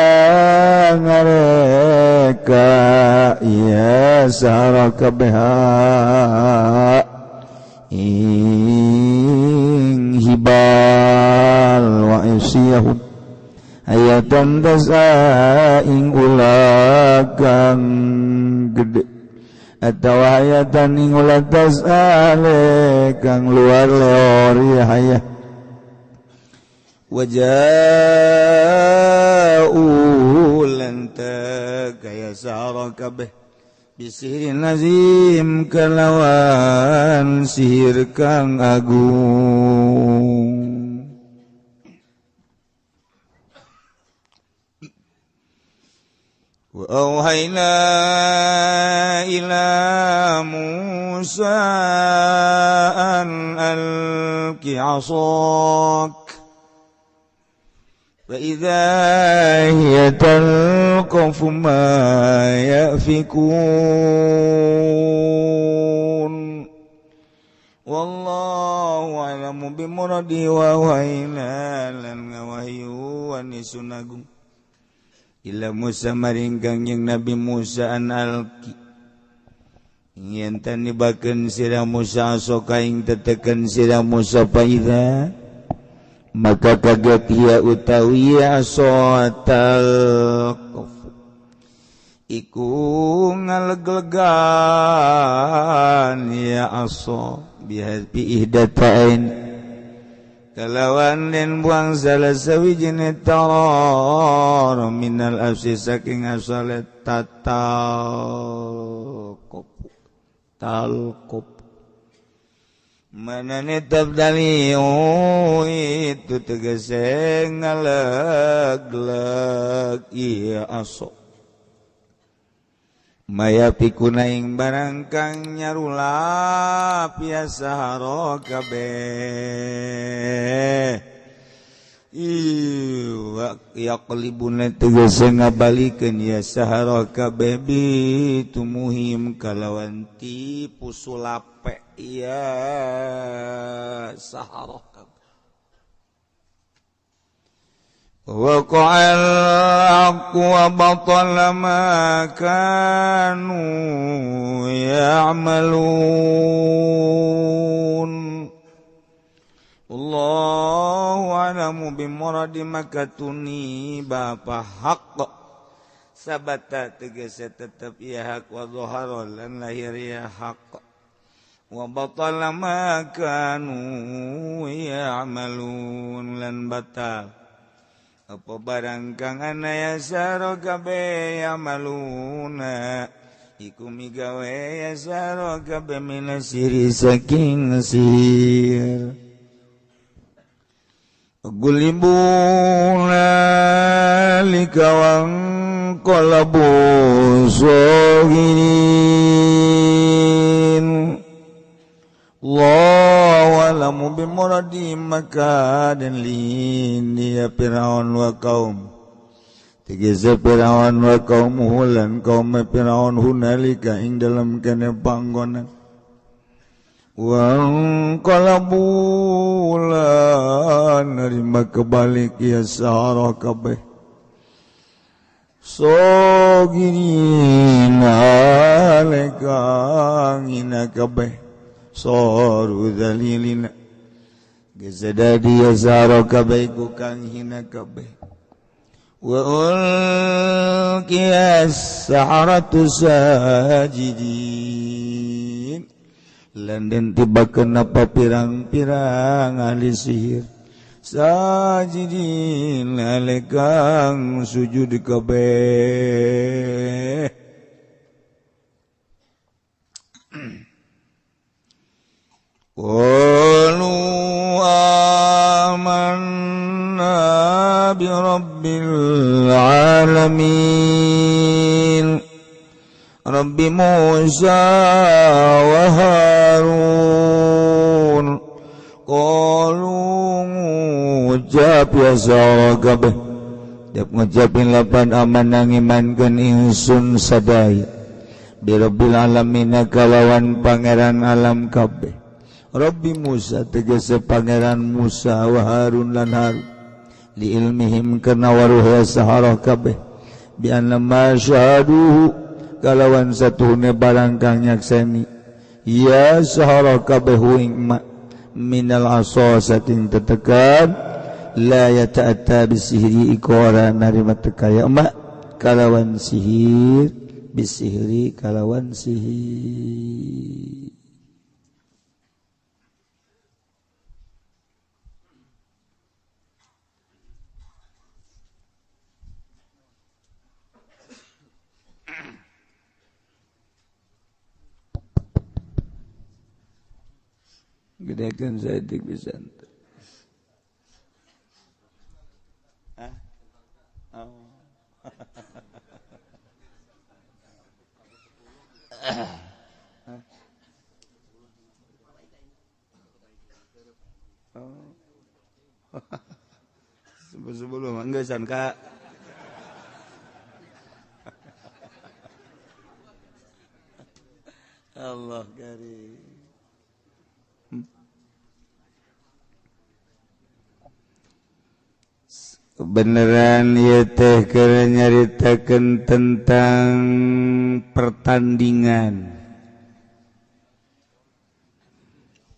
ngareka ya sahara kabeha ing hibal wa isyahum hayatan tasa ing ulakang gede atawa hayatan ing ulak tasa kang luar leor ya hayah. Waja'u lanta kaya sahara kabeh bisihirin azim kalawan sihir kang agung. Wa auhayna ila Musa an alqi 'asak فإذا هي تلقف ما يأفكون والله أعلم بمراده وأوحينا lan ngawahyuan isun agung ila Musa maring Kangjeng Nabi Musa an alqi yen tan nibakeun sira Musa soka ing teteken sira Musa faida maka kaget ia utawi asotal iku ngaleglegan ya aso bi ihdatain kalawan den buang salah sawijine taror minal afsi saking asale tatal talqop manane tabdaliu itu tegese ngalegleg iya aso maya pikuna ing barang kang nyarulap ya sahara kabeh yaqlibuna tegese ngabalikeun ya sahara kabeh bitumuhim kalawan tipu sulape ya sahara waqa'al haqqu wa batala ma kanu ya'malun. Allahu a'lamu bimuradi maka tuni bapa hak sabata tegese tetep ya hak wa dhahara lan lahir ya hak wa batala ma kanu ya'malun lan batal apa barang kang ana ya saro kabeh ya'maluna iku migawe ya saro kabeh minasiri saking sihir. Gulibu nalika wangqalabu sagirin. Allahu a'lamu bimuradi maka dan lini ya Fir'aun wa kaum. Tegese Fir'aun wa kaumuhu lan kaum Fir'aun hunalika ing dalam kene panggonan. Wangqalabu lan nerima kebalik ya sahara kabeh sogirin alekang ina kabeh soru dalilina gesedadi ya sahara kabeh ku kang hina kabeh wa ulqiyas saharatu sajidin lan den tibakeun apa pirang-pirang ahli sihir sajidin alekang sujud kabeh. Qalu amanna bi rabbil alamin Rabbi Musa wa Harun. Qalu ngucap ya sara kabeh tiap ngucapin lapan aman ngimankeun ingsun sadaya bi rabbil alamin kalawan pangeran alam kabeh. Rabbi Musa tegese pangeran Musa wa Harun lan Harun li ilmihim kana waruh ya sahara kabeh bi anna ma syahaduhu kalawan satuhune barang kang nyakseni ya sahara kabeh ing ma minal asa saking tetekan la yata'atta bisihri iku ora narima teka ya ma kalawan sihir bisihri kalawan sihir. Gedekan saeutik pisan. Hah? Oh. Oh. Sebelum enggak san Kak. Allah karim. Beneran ya teh keur nyaritakeun tentang pertandingan.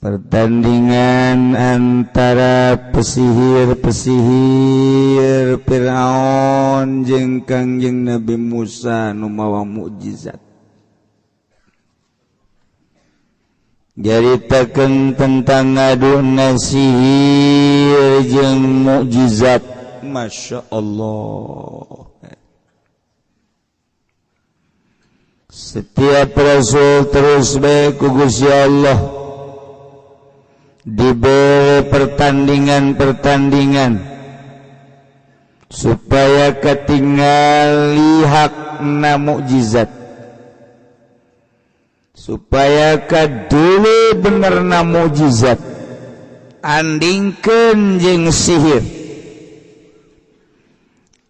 Pertandingan antara pesihir-pesihir Fir'aun jeung Kangjeng Nabi Musa nu mawa mukjizat. Nyaritakeun tentang ngadu sihir jeung mukjizat. Masya Allah. Setiap rasul terus baik ku Gusti Allah diberi pertandingan-pertandingan supaya ketinggali hakna mukjizat, supaya kadulu benerna mukjizat andingkeun jeung sihir.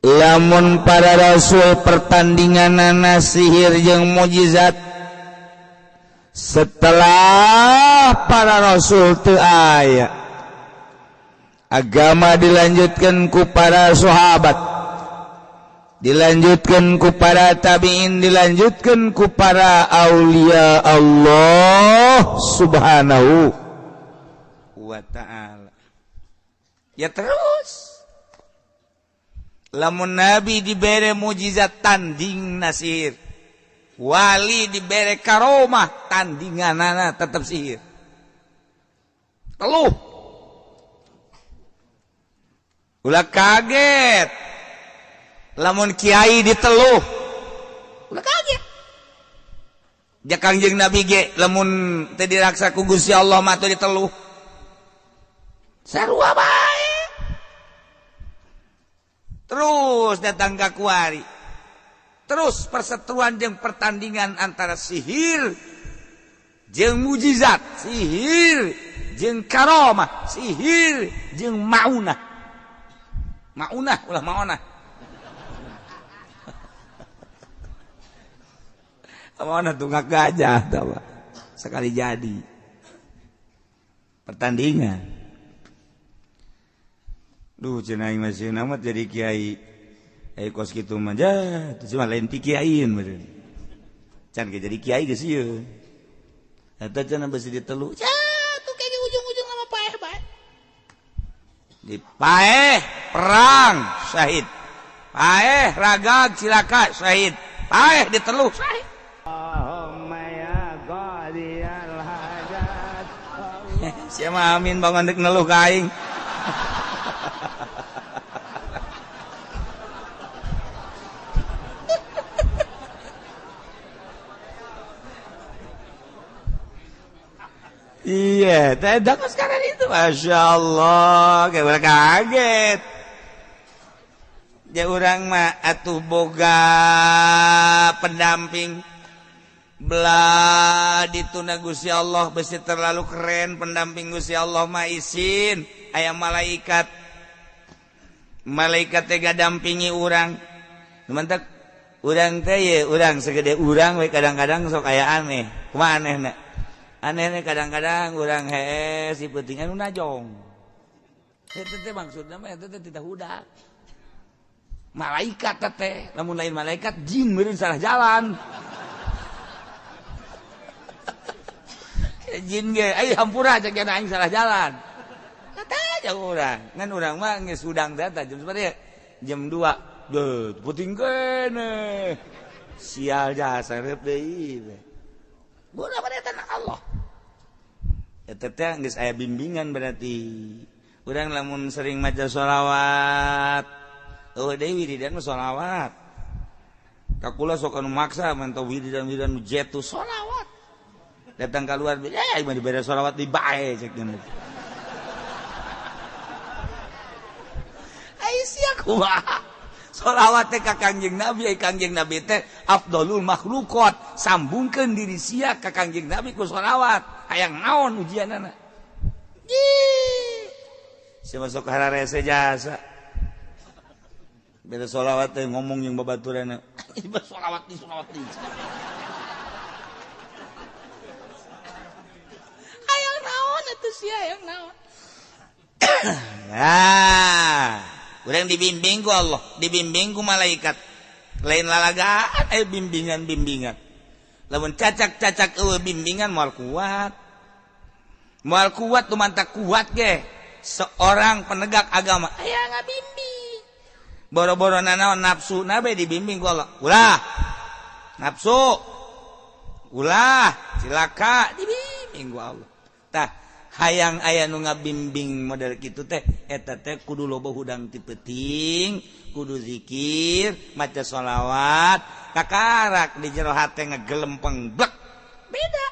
Lamun para rasul pertandinganana sihir jeung mukjizat, setelah para rasul teu aya, agama dilanjutkan ku para sahabat, dilanjutkan ku para tabi'in, dilanjutkan ku para aulia Allah subhanahu wa ta'ala. Ya terus lamun nabi dibere mujizat tanding sihir, wali dibere karomah tandinganana tetep sihir. Teluh ulah kaget lamun kiai diteluh, ulah kaget. Ja Kangjeng Nabi ge lamun teu diraksa ku Gusti Allah mah teu diteluh. Sarua bae. Terus datang ka kuari. Terus perseteruan jeung pertandingan antara sihir jeung mujizat, sihir jeung karomah, sihir jeung maunah. Maunah ulah maonah. Maonah tunggak gajah tawa. Sekali jadi pertandingan. Duh cenah aing masih amat jadi kiai. Kos kitu mah ja, teu cuma lain ti kiaiin meureun. Can ge jadi kiai geus ieu. Eta cenah besi ditelu. Ja, tuh kayaknya ujung-ujung sama paeh bae. Di paeh perang syahid. Paeh ragag cilaka syahid. Paeh diteluh syahid. Allahumma ya qadiyal hajat. Sia mah amin bangun deuk neluh ka aing. Iya, tidak sekarang itu, masya Allah, kayak orang kaget. Ya orang mah atuh boga pendamping, belah dituna Gusti Allah besi terlalu keren pendamping Gusti Allah mah isin, aya malaikat, malaikat teh dampingi urang, mantak urang teh ye urang segede urang we kadang-kadang sok aya aneh, kumaha anehna? Aneh kadang-kadang urang hees si peuting anu najong. Eta teh maksudna mah eta teh tidak hudak. Malaikat teh, lamun lain malaikat jin meureun salah jalan. Jin ge ai hampura cek aing salah jalan. Kata aja urang. Ngan urang mah geus hudang teh jam sabaraha? Jam 2. Deuh, peuting keneh. Sial jasa reup deui. Bodoh pada tanah Allah. Eta teh geus aya bimbingan berarti. Urang lamun sering maca sholawat, eueuh deui wiridan mah sholawat. Ka kula sok anu maksa mantau wiridan-wiridan nu jetu sholawat. Datang keluar, eh mah dibere sholawat di bae cek nya. Ai sia kumaha? Sholawat teh ka Kangjeng Nabi, ai Kangjeng Nabi teh afdolul makhluqat. Sambungkeun diri sia ka Kangjeng Nabi ku sholawat. Hayang naon ujianana? Ih. Sia masuk hararese jasa. Beda sholawat teh ngomong jeung babaturanna. Sholawat di sholawat di. Hayang naon atuh sia hayang naon? Nah, urang dibimbing ku Allah, dibimbing ku malaikat. Lain lalagaan aya bimbingan-bimbingan. Lamun cacak-cacak eueuh bimbingan moal kuat. Moal kuat tu mantak kuat ge. Seorang penegak agama aya ngabimbing. Boro-boro nanaon nafsu nabe dibimbing ku Allah. Ulah nafsu. Ulah cilaka dibimbing ku Allah. Tah hayang aya nu ngabimbing model kitu teh eta teh kudu loba hudang ti peuting, kudu zikir, maca sholawat, kakarak di jero hate ngegelempeng blek. Beda.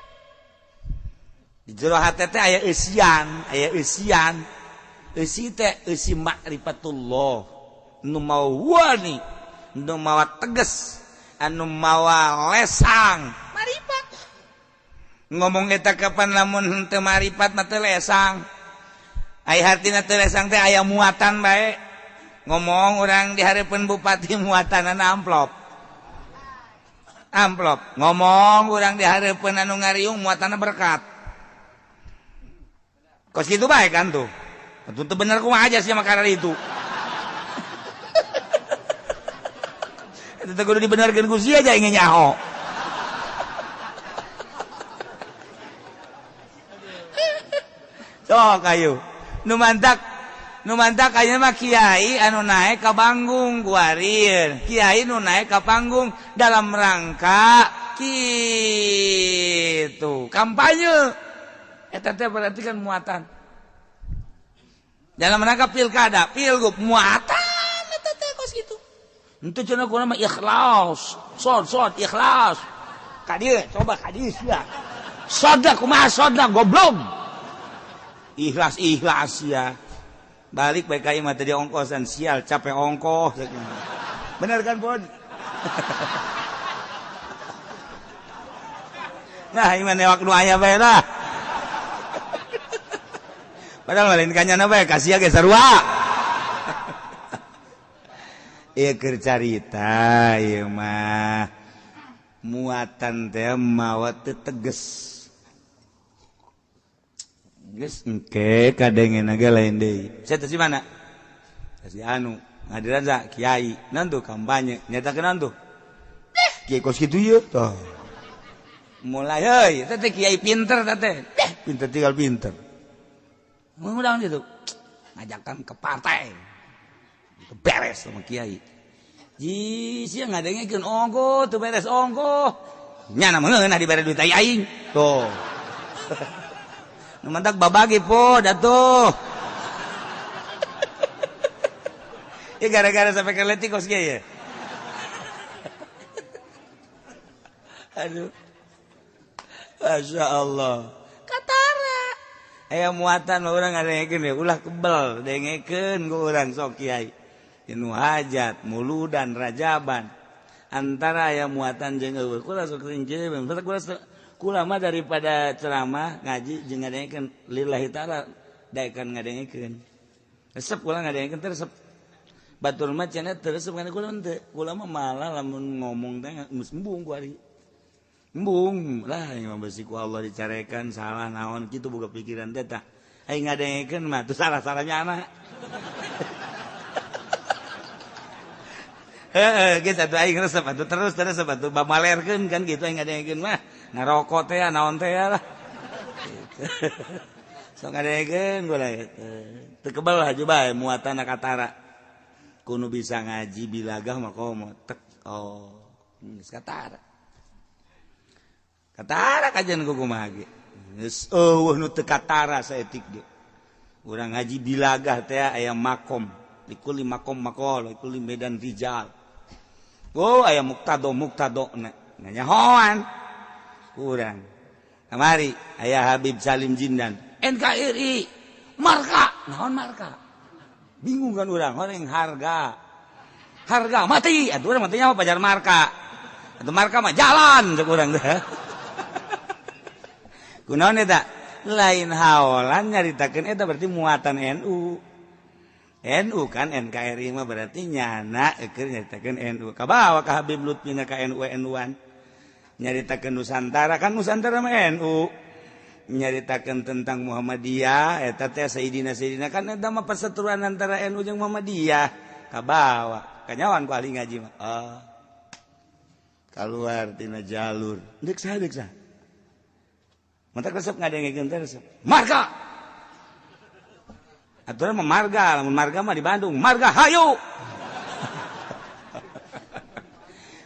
Di jero hate teh aya eusian, aya eusian. Eusi teh eusi makrifatullah. Nu mawa wani, nu mawa tegas, anu mawa lesang, marifat. Ngomong eta kapan lamun henteu marifat mah teu lesang. Ai hartina teu lesang teh aya muatan bae. Ngomong urang di hareupeun bupati muatanana amplop. Amplop. Ngomong urang di hareupeun anu ngariung muatanna berkat. Kos kitu bae kan tuh. Atuh teu bener kumaha aja sia makanan itu. Eta teh kudu dibenerkeun ku sia aja ingin nyaho. Sok ayo. Nu mantak Nu mantak ayeuna mah kiai anu naik ka panggung kuari, kiai nu naik ka panggung dalam rangka kitu kampanye. Eta teh berarti kan muatan. Dalam rangka pilkada, pilgub muatan eta teh kos kitu. Henteu cenah kuna mah ikhlas, sod-sod ikhlas. Ka dieu coba ka dieu sia. Sodna kumaha sodna goblok. Ikhlas-ikhlas sia. Balik baik kayak mah tadi ongkosan sial capek ongkoh. Bener kan Bon? Nah iman newak nu aya bae lah. Padahal lain kanyana bae kasih ge sarua. Ieu keur carita ieu mah muatan teh mawa teu teges. Geus engke kadengen ge lain deui. Saya teh si mana? Si anu ngadiran sa kiai, naon tuh kampanye, nyatakeun naon tuh? Kiai kos kitu ieu tah. Mulai heuy, teh teh kiai pinter teh teh. Pinter tinggal pinter. Ngundang gitu. Ngajakan ke partai. Beres sama kiai. Ji sia ngadengekeun ongkoh teu beres ongkoh. Nyana meunah dibere duit aing. Tuh. Nu mantak babagi po datuh. Ya gara-gara sampai ke letik kos kieu ya. Aduh. Masya Allah. Katara. Aya muatan mah urang ngadengekeun ya ulah kebel dengekeun ku urang sok kiai. Nu hajat, muludan, rajaban. Antara aya muatan jeung eueuh kula sok sering kieu. Kula mah daripada ceramah ngaji jeung ngadengekeun lillahi taala daekan ngadengekeun. Resep kula ngadengekeun teh resep. Batur mah cenah teu resep kana kula henteu. Kula mah malah lamun ngomong teh geus embung ku ari. Embung lah yang besi ku Allah dicarekan salah naon kitu boga pikiran teh tah. Aing ngadengekeun mah teu salah-salahnya anak. Heeh, geus atuh aing resep atuh terus resep atuh bamalerkeun kan kitu aing ngadengekeun mah. Ngarokok teh naon teh lah. Sok ngadengekeun gua teu kebel haju bae muatan katara. Kudu bisa ngaji bilagah mah komo tek oh geus katara. Katara kajian ku kumaha ge. Geus eueuh nu teu katara saeutik ge. Urang ngaji bilagah teh aya makom, likuli makom maqal, likuli medan rijal. Oh aya muktado muktadona. Nganyahoan kurang. Kamari aya Habib Salim Jindan, NKRI, marka, naon marka? Bingung kan urang, orang harga. Harga mati, atuh urang matinya mah pajar marka. Atuh marka mah jalan cek urang teh. Kunaon eta? Lain haolan nyaritakeun eta berarti muatan NU. NU kan NKRI mah berarti nyana keur nyaritakeun NU. Kabawa ka Habib Lutfi na ka NU NU-an. Nyaritakeun Nusantara kan Nusantara mah NU. Nyaritakeun tentang Muhammadiyah eta teh Sayyidina Sayyidina kan eta mah perseteruan antara NU jeung Muhammadiyah. Kabawa kanyawan ku ahli ngaji mah. Oh. Kaluar tina jalur. Deuk saha deuk saha. Mantak resep ngadengekeun teh resep. Marga. Aturan mah marga, lamun marga mah di Bandung, marga hayu.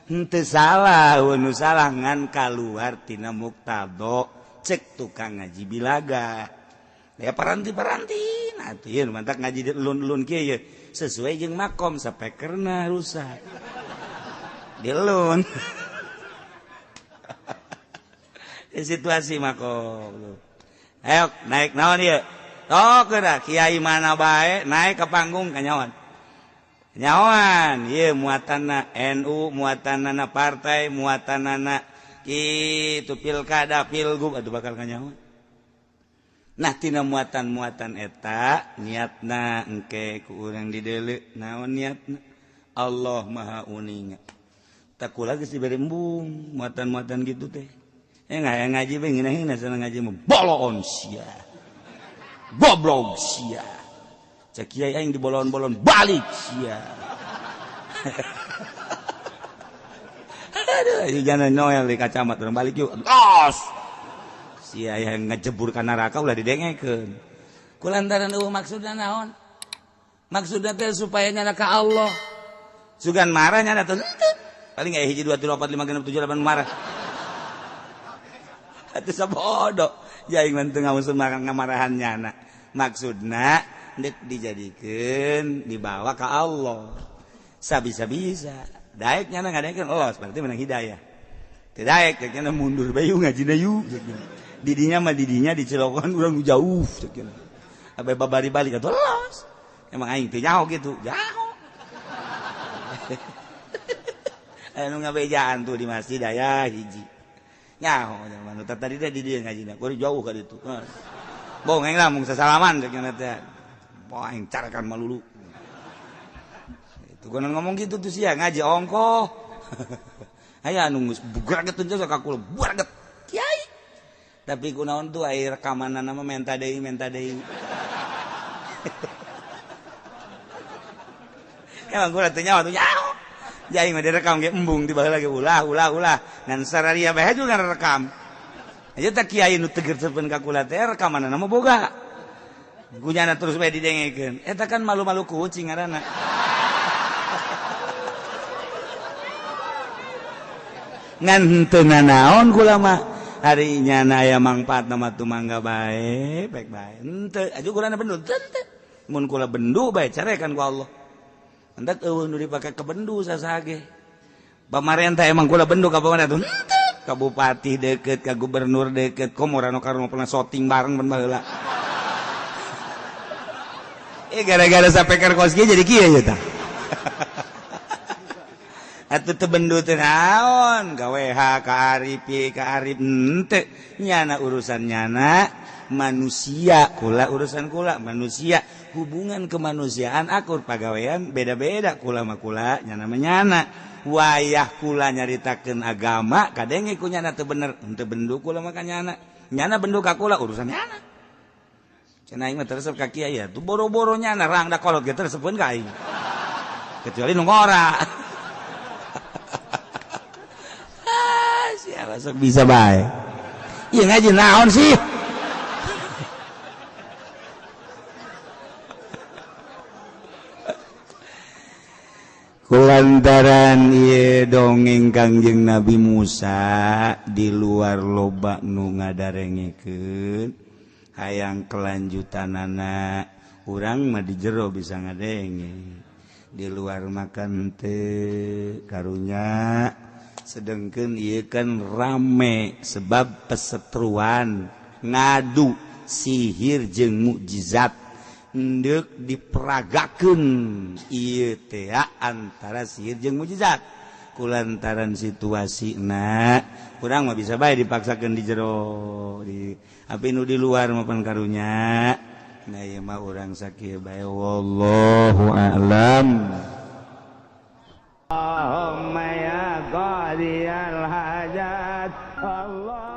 Henteu salah, nu salah ngan kaluar tina muktado cek tukang ngaji bilaga. Ya paranti-paranti, nah atuh ieu mantak ngaji lun-lun kieu ye sesuai jeung makom sapekerna rusak. Dilun. Situasi makom. Ayo naik naon ieu? Oh, kena kiai mana bae naik ke panggung kanyawan. Nyawan, ieu muatanna NU, muatanna partai, muatanna kitu pilkada, pilgub atuh bakal kanyawan. Nah tina muatan-muatan eta niatna engke ku urang dideuleu naon niatna? Allah Maha Uninga. Tak kula geus dibere embung muatan-muatan gitu teh. Ngaji bae ngeunah-ngeunah sana ngaji mah bolon sia. Goblok sia. Cek kiai aing dibolon-bolon balik sia. Aduh, jangan Noel di kacamat urang balik yuk. Los. Sia yang ngejebur ka neraka ulah didengekeun. Kulantaran eueuh maksudna naon? Maksudna teh supaya nyana ka Allah. Sugan marah nyana teh paling aya 1 2 3 4 5 6 7 8 marah. Atuh sabodo jaing mah teu ngamusun ngamarahan nyana. Maksudna deuk dijadikeun dibawa ka Allah. Sabisa-bisa. Daek nyana ngadaekeun los berarti menang hidayah. Teu daek cek nyana mundur bae yuk ngajina yuk. Didinya mah didinya dicelokan urang jauh cek nyana. Abe babari balik atuh los. Emang aing teu nyaho kitu, nyaho. Aya nu ngabejaan tuh di masjid aya hiji. Nyaho zaman tadi teh di dieu ngajina, kuari jauh ka ditu. Bohong aing lah mung sasalaman cek nyana teh. Boh aing carakan malulu. Itu konon ngomong gitu tuh sia ngaji ongkoh. Aya anu geus bugraget teh ka kula bugraget. Kiai. Tapi kunaon tuh aya rekamanana mah menta deui menta deui. Emang kula teh nyawa tuh nyaho. Jaing mah direkam ge embung di baheula ge ulah ulah ulah. Ngan sararia bae juga rekam. Aja teh kiai nu teger sepen ka kula teh rekamanana mah boga. Gunyana terus bae didengekeun. Eta kan malu-malu kucing ngaranna. Ngan henteu nanaon kula mah. Ari nyana aya mangfaatna mah tumangga bae, baik bae. Henteu aju kulana bendu teu. Mun kula bendu bae carekan ku Allah. Entak eueuh nu dipake ke bendu sasage. Pamarentah emang kula bendu ka pamarentah henteu. Ka bupati deket, ka gubernur deket, komo Rano Karno pernah syuting bareng ban baheula. Gara-gara sapeker kos kieu jadi kieu ya tah. Atuh teu bendu teh naon, ka WH ka Arif ka Arif henteu. Nyana urusan nyana manusia, kula urusan kula manusia, hubungan kemanusiaan akur pagawean beda-beda kula mah kula nyana mah nyana. Wayah kula nyaritakeun agama kadenge ku nyana teu bener, henteu bendu kula mah ka nyana. Nyana bendu ka kula urusan nyana. Cenah aing mah teu resep ka kiai ya, tuh boro-boro nyana rangda kolot ge teu resepeun ka aing. Kecuali nu ngora. Ah, siapa sok bisa bae. Ieu ngaji naon sih? Kulantaran ieu dongeng Kangjeng Nabi Musa di luar loba nu ngadarengekeun hayang kelanjutanana urang mah di jero bisa ngadenge di luar makan teu karunya sedengkeun ieu kan rame sebab pesetruan ngadu sihir jeung mukjizat endek diperagakeun ieu teh antara sihir jeung mukjizat kulantaran situasina urang mah bisa bae dipaksakeun di jero di api nu di luar mah pan karunya nah ieu mah urang sakieu bae wallahu a'lam. Allahumma ya qadiyal hajat Allah.